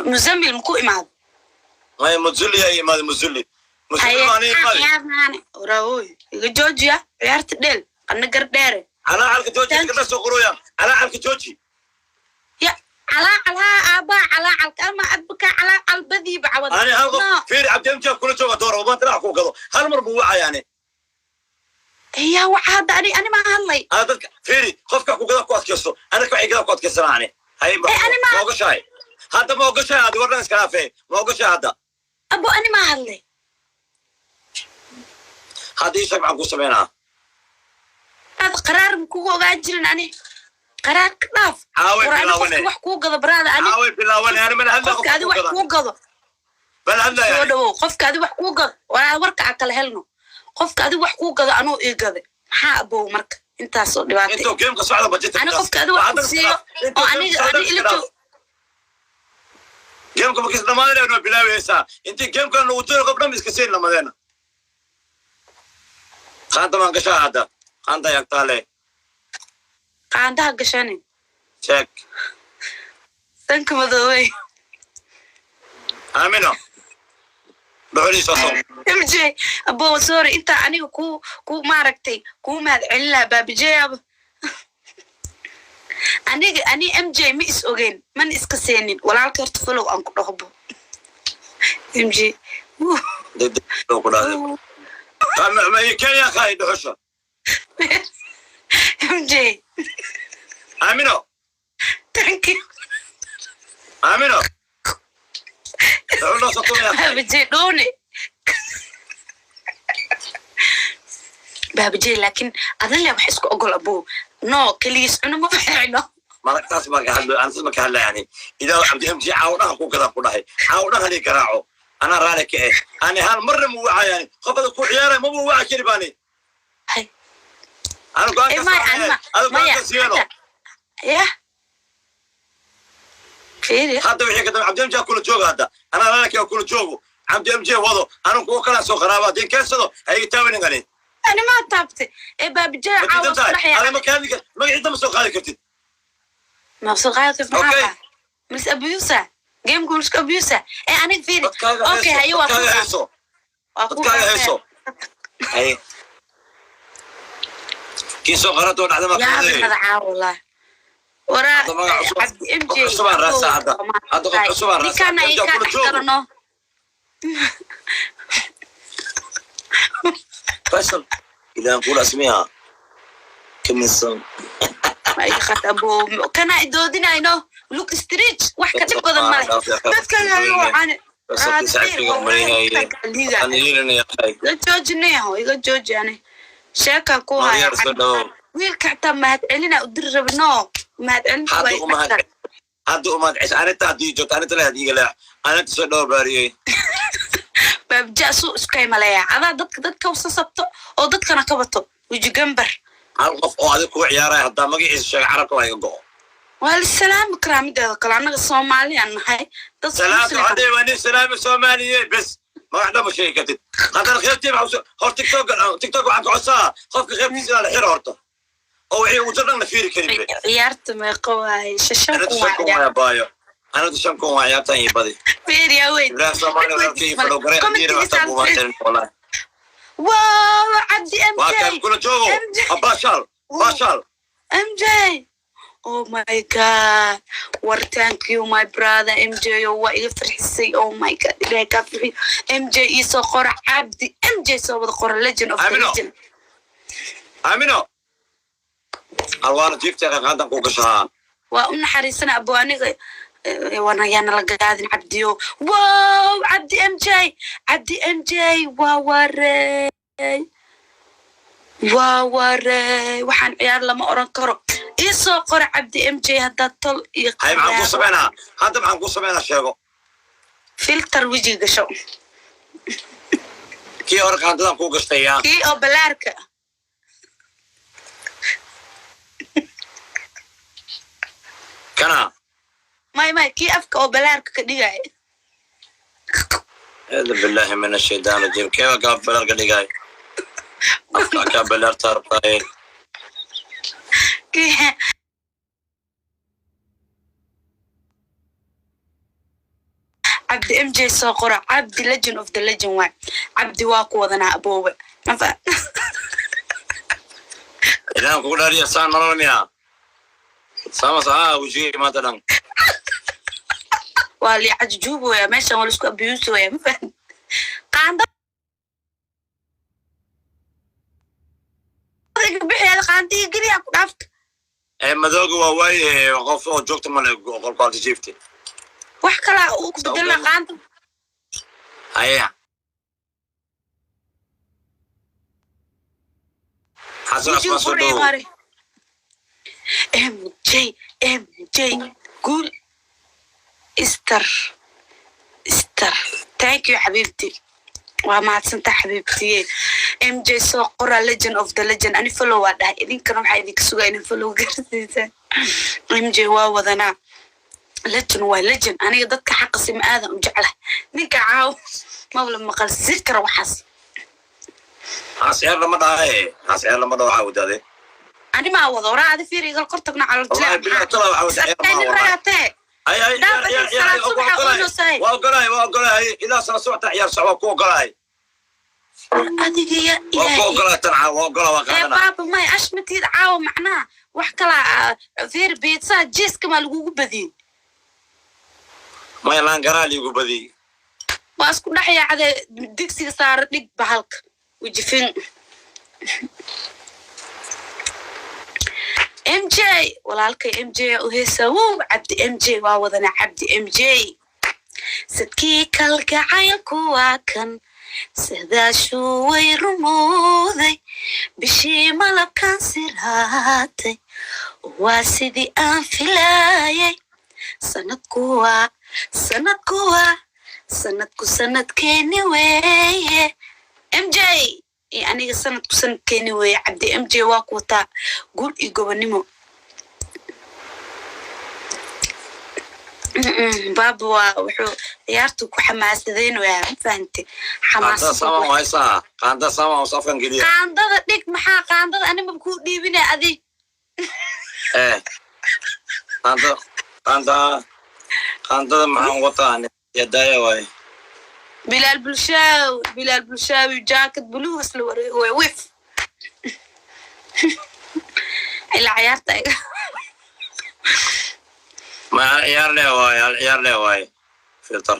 Speaker 2: Muzamil maku imaado?
Speaker 1: Maya, Muzuli yaa imaada, Muzuli Muzuli
Speaker 2: Haye.
Speaker 1: maana imaadi.
Speaker 2: Ciyaarnaane waraawooy iga joojiya ciyaarta dheel qana gar dheere.
Speaker 1: Calaa calka jooji.
Speaker 2: Thank
Speaker 1: iska soo qorooya calaa calka jooji.
Speaker 2: Ya calaacal haa aabaa calaacalka ama adbaka calaacal badiiba cawada.
Speaker 1: Ani hal qof
Speaker 2: No.
Speaker 1: fiiri Cabdi MJ kula jooga doora maanta dhinac ku gado hal mar buu wacayaane.
Speaker 2: Yaa waxa hadda ani maa hadlay.
Speaker 1: Ana dadka fiiri qofka ku gada ku adkaysto anaka waxay gada ku adkaysanaane hay.
Speaker 2: Eh, ani ma-
Speaker 1: Ma ogashahay hadda? Ma ogashahay hadda? Wardan iska dhaafee, ma ogashahay hadda?
Speaker 2: Abo, ani maa hadlay.
Speaker 1: Hadda ii sheeg maxaan ku sameynaa.
Speaker 2: Aad qaraar ma kugu ogaan jirin ani qaraar ka dhaaf.
Speaker 1: Caaway
Speaker 2: War ani
Speaker 1: bilaawane.
Speaker 2: qofka wax kuu gado baraada ani
Speaker 1: Caaway bilaawane ani mana hadla.
Speaker 2: Qofka adi wax kuu gado
Speaker 1: bal hadlaya.
Speaker 2: Soo dhawow. Qofka adi wax kuu gado waraa warka aan kala helno. Qofka adi wax kuu gado anuu ii gaday maxaa abow marka intaasoo dhibaata
Speaker 1: Intuu gameka socda budget.
Speaker 2: Ani qofka adi wax ku siiyo oo aniga ani ila joog.
Speaker 1: Gameka markiis dhamaanaya waa bilaabaysaa intii gamekan lagu jiro qof dhan iska siin lamadeena qaanta maan gashaa hadda qaanta yagtaale.
Speaker 2: Qaandaha gashanin.
Speaker 1: Sheeg.
Speaker 2: Sanka madoobey.
Speaker 1: Aamino, dhuxuliisa soo.
Speaker 2: MJ abo, sorry, intaa aniga ku maaragtay kuu mahad celin lahaa. Baabijey aba, aniga ani MJ ma is ogeyn, mana iska seenin. Walaalka horta follow aan ku dhaqbo MJ.
Speaker 1: Degdeg ku dhahday. Kenya qaay dhuxusha.
Speaker 2: MJ.
Speaker 1: Aamino.
Speaker 2: Thank you.
Speaker 1: Aamino, dhuxul noo soo tumaya.
Speaker 2: Baabijey dhoone, baabijey, laakiin adin le wax isku ogol abo. No, keligiis cuno ma fiicno.
Speaker 1: Maragtaas baan ka hadlo, aan ma ka hadla. Yani idaa Cabdi MJ caawo dhan ku gadaa ku dhahay, caawo dhan halii garaaco, anaa raali ka eh. Ani hal marna mu wacayani qofada ku ciyaaray maba waca kari baani.
Speaker 2: Hay.
Speaker 1: Ana go'aan
Speaker 2: Eh,
Speaker 1: ka
Speaker 2: maya
Speaker 1: saaraya.
Speaker 2: Anima
Speaker 1: Ada go'aan
Speaker 2: maya
Speaker 1: ka siiyano.
Speaker 2: Hadda yah, fiiri.
Speaker 1: Hadda wixii ka dambe Cabdi MJ kula jooga. Hadda anaa raali ka kula joogo. Cabdi MJ wado, anu kuwa kala soo qaraaba haddii keensado ha iga taawanin ani.
Speaker 2: Ani maa taabtay ee baabijey
Speaker 1: Ma
Speaker 2: caawa
Speaker 1: diidan
Speaker 2: isku
Speaker 1: tahay?
Speaker 2: dhex
Speaker 1: Ada
Speaker 2: yaacay.
Speaker 1: Ma ka hadli kar magaciisa, ma soo qaadi kartid.
Speaker 2: Ma soo qaadi kartid maxaa?
Speaker 1: Okay.
Speaker 2: Baa mis abusa gameka misku abusa ee aniga fiiri.
Speaker 1: Dadkaaga
Speaker 2: Okay.
Speaker 1: hayso.
Speaker 2: Haye, waa
Speaker 1: Dadkaaga
Speaker 2: ku
Speaker 1: hayso.
Speaker 2: waa ku
Speaker 1: Dadkaaga hayso. Haye, kii soo qaratoo dhacda ma
Speaker 2: yaa
Speaker 1: qaadee.
Speaker 2: Bixada caawa wallahi waraa.
Speaker 1: Hadda magac cusub.
Speaker 2: Cabdi MJ.
Speaker 1: Qof cusub aan raadsaa hadda. Hadda qof cusub aan raadsaa.
Speaker 2: Ninkana
Speaker 1: MJ
Speaker 2: ay kaa
Speaker 1: kula
Speaker 2: dhex
Speaker 1: joogo.
Speaker 2: galano.
Speaker 1: Faisal ilaan kula asmiha kaminsan.
Speaker 2: Ma iga qad abo, kana idoodinayno look street wax ka dhib badan male. Dadkan hayo waxaan
Speaker 1: Faisal saaxiibkayga umaleynayay aan yeelanaya qay.
Speaker 2: Iga joojinayaho, iga jooji. Ani sheekan ku haya.
Speaker 1: Maryar, soo dhawow.
Speaker 2: Wiilka xitaa mahad celina u diri rabno, mahad celinta
Speaker 1: Hadda
Speaker 2: way
Speaker 1: umahad, hadda umahad cis aninta haddii joogto aninta le hadiiga leex aninta. Soo dhawo baariyey.
Speaker 2: Baabja suu iskay maleeya adaa dadka usasabto oo dadkana ka bato weji gambar.
Speaker 1: Hal qof oo adig kugu ciyaaraya haddaa magaciisa sheega, carabka waa iga go'o.
Speaker 2: Waa la salaami karaa. Mideeda kale annaga Soomaaliyaan nahay, dad
Speaker 1: Salaamtu
Speaker 2: muslim ah.
Speaker 1: Hadday waa nin salaami Soomaaliye bes, magac dhan ma sheegi kartid. Haddana qeybtii maxaa hor TikTok waxaan ka codsaa qofka qeybtiisa inaa la xiro horta oo wixii ugu dhan la fiiri karin be.
Speaker 2: Ciyaarta meeqa waaye? 5,000
Speaker 1: Anada
Speaker 2: waa
Speaker 1: 5,000
Speaker 2: ciyaar.
Speaker 1: Waa baayo, anada 5,000 waa ciyaartan iyo badi.
Speaker 2: Fiiriya weyn.
Speaker 1: Ibrahim Soomaali walaalkay fadhow garay adiina waxtaa buumaantarin wallahi.
Speaker 2: Wow, Cabdi MJ.
Speaker 1: Waa kan kula joogo.
Speaker 2: MJ.
Speaker 1: Baashaal, baashaal.
Speaker 2: MJ, oh my God, war thank you my brother MJ. Oh, waa iga farxisay. Oh my God, Ilaahay kaa farxiyo MJ. Ii soo qora Cabdi MJ, soo wada qora, legend of the
Speaker 1: Amino.
Speaker 2: legend.
Speaker 1: Amino alwaana jiifta qanqaantan ku gashaa.
Speaker 2: Waa u naxariisana abo aniga. Wana yaana la gaadin Cabdiyo. Wow, Cabdi MJ, Cabdi MJ, waa warey, waa warey. Waxaan ciyaar lama oran karo. Ii soo qora Cabdi MJ haddaad tol iyo
Speaker 1: Hay, maxaan ku
Speaker 2: qaraabo.
Speaker 1: sameynaa hadda? Maxaan ku sameynaa? Sheego.
Speaker 2: Filter wejiga gasho.
Speaker 1: Kii hore qaandadan ku gashtay yaa.
Speaker 2: Kii oo balaarka.
Speaker 1: Kana?
Speaker 2: May, kii afka oo balaarka ka dhigaya.
Speaker 1: Acuudu billahi min ashaytaan rajiim. Keeba kaa balaarka dhigay? Afka kaa balaarta rabtaaye.
Speaker 2: Kii Cabdi MJ soo qora. Cabdi legend of the legend waay. Cabdi waa ku wadanaa aboowe.
Speaker 1: Ilaan kugu dhaariya, saan nolol miya? Samas haa wejigay maanta dhan.
Speaker 2: Waa lii cajujuubooya meeshan, waa laisku abiyuusooya. Ma fahan qaanda bixeeda, qaandiga geliya ku dhaafta.
Speaker 1: Ee madooga waa waaye, qof oo joogta male qolka alta jiifti.
Speaker 2: Wax kalaa uu ku bedelna qaanda.
Speaker 1: Haya, Xasan
Speaker 2: wejiga
Speaker 1: Asmaan, soo
Speaker 2: qurxiyo
Speaker 1: dhowow.
Speaker 2: Mare MJ, MJ guul star star. Thank you xabiibti, waa mahadsanta xabiibtiye. MJ soo qora, legend of the legend. Ani follow waa dhahay, idinkana waxaa idinka sugaa inay follow garsiisaan. MJ waa wadanaa, legend waa legend. Aniga dadka xaqa sima aadan u jeclahay. Ninka caaw mabla maqal sir kara waxaas.
Speaker 1: Xaas ciyaar lama dhahaye, xaas ciyaar lama dhaho. Waxaa wadaade.
Speaker 2: Ani maa wado waraa, adi fiir igal kor tagno calol.
Speaker 1: Wallahi billahi tala waxa wada ciyaar maaha wallahi.
Speaker 2: Ragaatee.
Speaker 1: Ay ay.
Speaker 2: Dhaaf.
Speaker 1: Ciyaar
Speaker 2: Adiga
Speaker 1: ciyaar.
Speaker 2: salaad subaxa
Speaker 1: Ogolahay.
Speaker 2: unosahay.
Speaker 1: Waa ogolahay, waa ogolahay, ilaa sala socota ciyaar soc, waa ku ogolahay.
Speaker 2: Adiga ya
Speaker 1: Waa ku
Speaker 2: Ilaahay.
Speaker 1: ogolahay tan caawa, waa ogola, waa
Speaker 2: Ee
Speaker 1: qaadana.
Speaker 2: Baaba may ashmatiid caawa, macnaha wax kalaa fiir, beedsaha jeeska maa lagugu badiyey?
Speaker 1: Maya, laan garaa liigu badiyey.
Speaker 2: Waa isku dhex yaacdee, digsiga saara, dhig bahalka wejifin. MJ walaalkay, MJ u heesa wow, Cabdi MJ waa wadana, Cabdi MJ. Sadkii kalgacaylku waa kan sidaashuu way rumowday, bishii malabkan siraatay, waa sidii aan filaayay. Sanadku waa, sanadku waa, sanadku sanadkeeni weeye, MJ iyo aniga, sanadku sanadkeeni weeye. Cabdi MJ waa ku wataa, guul iyo gobonimo. Baaba waa wuxuu ciyaartu ku xamaasadeynayaa, ma fahante?
Speaker 1: Qaanda
Speaker 2: Xamaasad.
Speaker 1: Sama haysaa qaanda sama hoos afkan geliya.
Speaker 2: Qaandada dhig, maxaa qaandada anima kuu dhiibinaya adi?
Speaker 1: Ee qaanda qaanda qaandada maxaan wataa yadaaya waaye.
Speaker 2: Bilaal Bulshaawi, Bilaal Bulshaawi, jaakad buluugas la wareego way wif ilaa ciyaarta
Speaker 1: Ma hal ciyaar leh waaye, hal ciyaar leh waaye filter.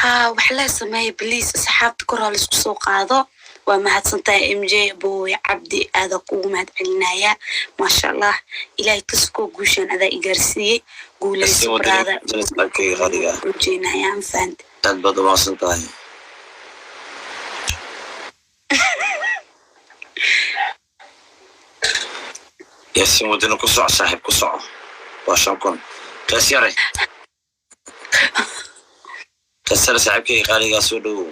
Speaker 2: Ha, wax lee sameeya bliis, asxaabta kor ha laisku soo qaado. Waa mahadsantahay MJ boy Cabdi, aada kugu mahad celinaya, maasha Allah. Ilaahay kasukoo guushaan adaa i gaarsiiyey, guuleyso baraada.
Speaker 1: Saaxiibkayga qaaliga ah.
Speaker 2: Ujeynaya, ma fahante?
Speaker 1: Aad baad umahadsan tahay. Yaasiin wadina ku soco saaxiib, ku soco, waa 5000. Kaas yare, kaas yare, saaxiibkayga qaaligaa, soo dhowow.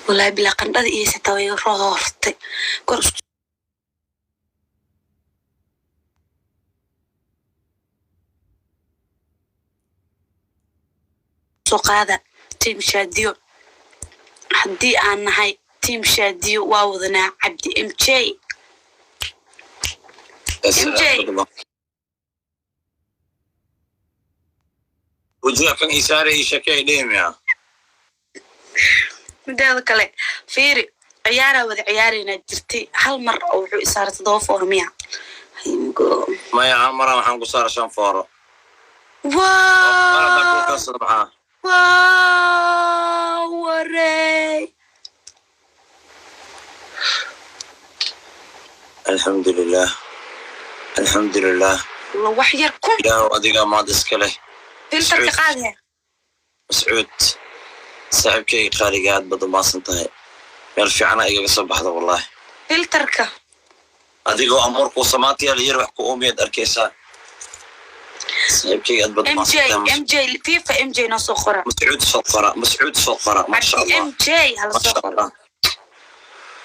Speaker 2: Wallahi bilaa qandhada iyo sitaa way roortay kor isku soo qaada. Team Shaadiyo, haddii aan nahay team Shaadiyo, waa wadanaa Cabdi MJ.
Speaker 1: Yaasiin,
Speaker 2: MJ.
Speaker 1: aad baad umahadsan. Wajiga kan isaare ii sheekay dhehmiya.
Speaker 2: Mideeda kale fiiri, ciyaaraa wada ciyaaraynaa jirtay, hal mar oo wuxuu isaaray toddoba foor miya? Haygo.
Speaker 1: Maya, hal mara waxaan ku saara shan fooro. Qalabka ku
Speaker 2: Waa
Speaker 1: karsada maxaa?
Speaker 2: Waa warey.
Speaker 1: Alxamdulilah, alxamdulilah.
Speaker 2: La wax yar kun.
Speaker 1: Ilaahu adiga maad iska leh.
Speaker 2: Filterka
Speaker 1: Mascuud.
Speaker 2: Qaadaya.
Speaker 1: Mascuud saaxiibkayga qaaliga, aad baad umahadsan tahay, meel fiicana igaga soo baxda wallahi.
Speaker 2: Filterka.
Speaker 1: Adigoo amuurkuu samaantiyaal yar wax ku uumiyaad arkaysaa, saaxiibkayga, aad baad
Speaker 2: MJ.
Speaker 1: umahadsan tahay.
Speaker 2: MJ FIFA, MJ noo soo qora.
Speaker 1: Mascuud soo qora, Mascuud soo qora, maasha
Speaker 2: Cabdi
Speaker 1: Allah.
Speaker 2: MJ hala
Speaker 1: Maasha
Speaker 2: soo qoro.
Speaker 1: Allah,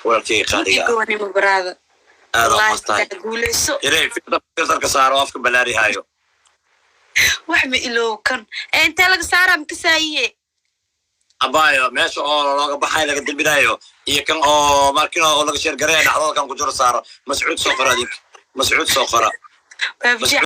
Speaker 1: walaalkayga
Speaker 2: Guul iyo
Speaker 1: qaaliga ah.
Speaker 2: gobanimo baraada.
Speaker 1: Aad
Speaker 2: Wallahi
Speaker 1: umahadsan tahay.
Speaker 2: Guuleyso.
Speaker 1: Yarey, filterka saaro, afka balaarihaayo.
Speaker 2: Wax ma iloow kan ee intee laga saaraa makasaayiye?
Speaker 1: Abaayo, meesha oo looga baxay laga dembinayo iyo kan oo markin oo laga sheergareeya dhexdooda kan ku jiro saaro. Mascuud soo qora, adinka Mascuud soo qora.
Speaker 2: Baabji.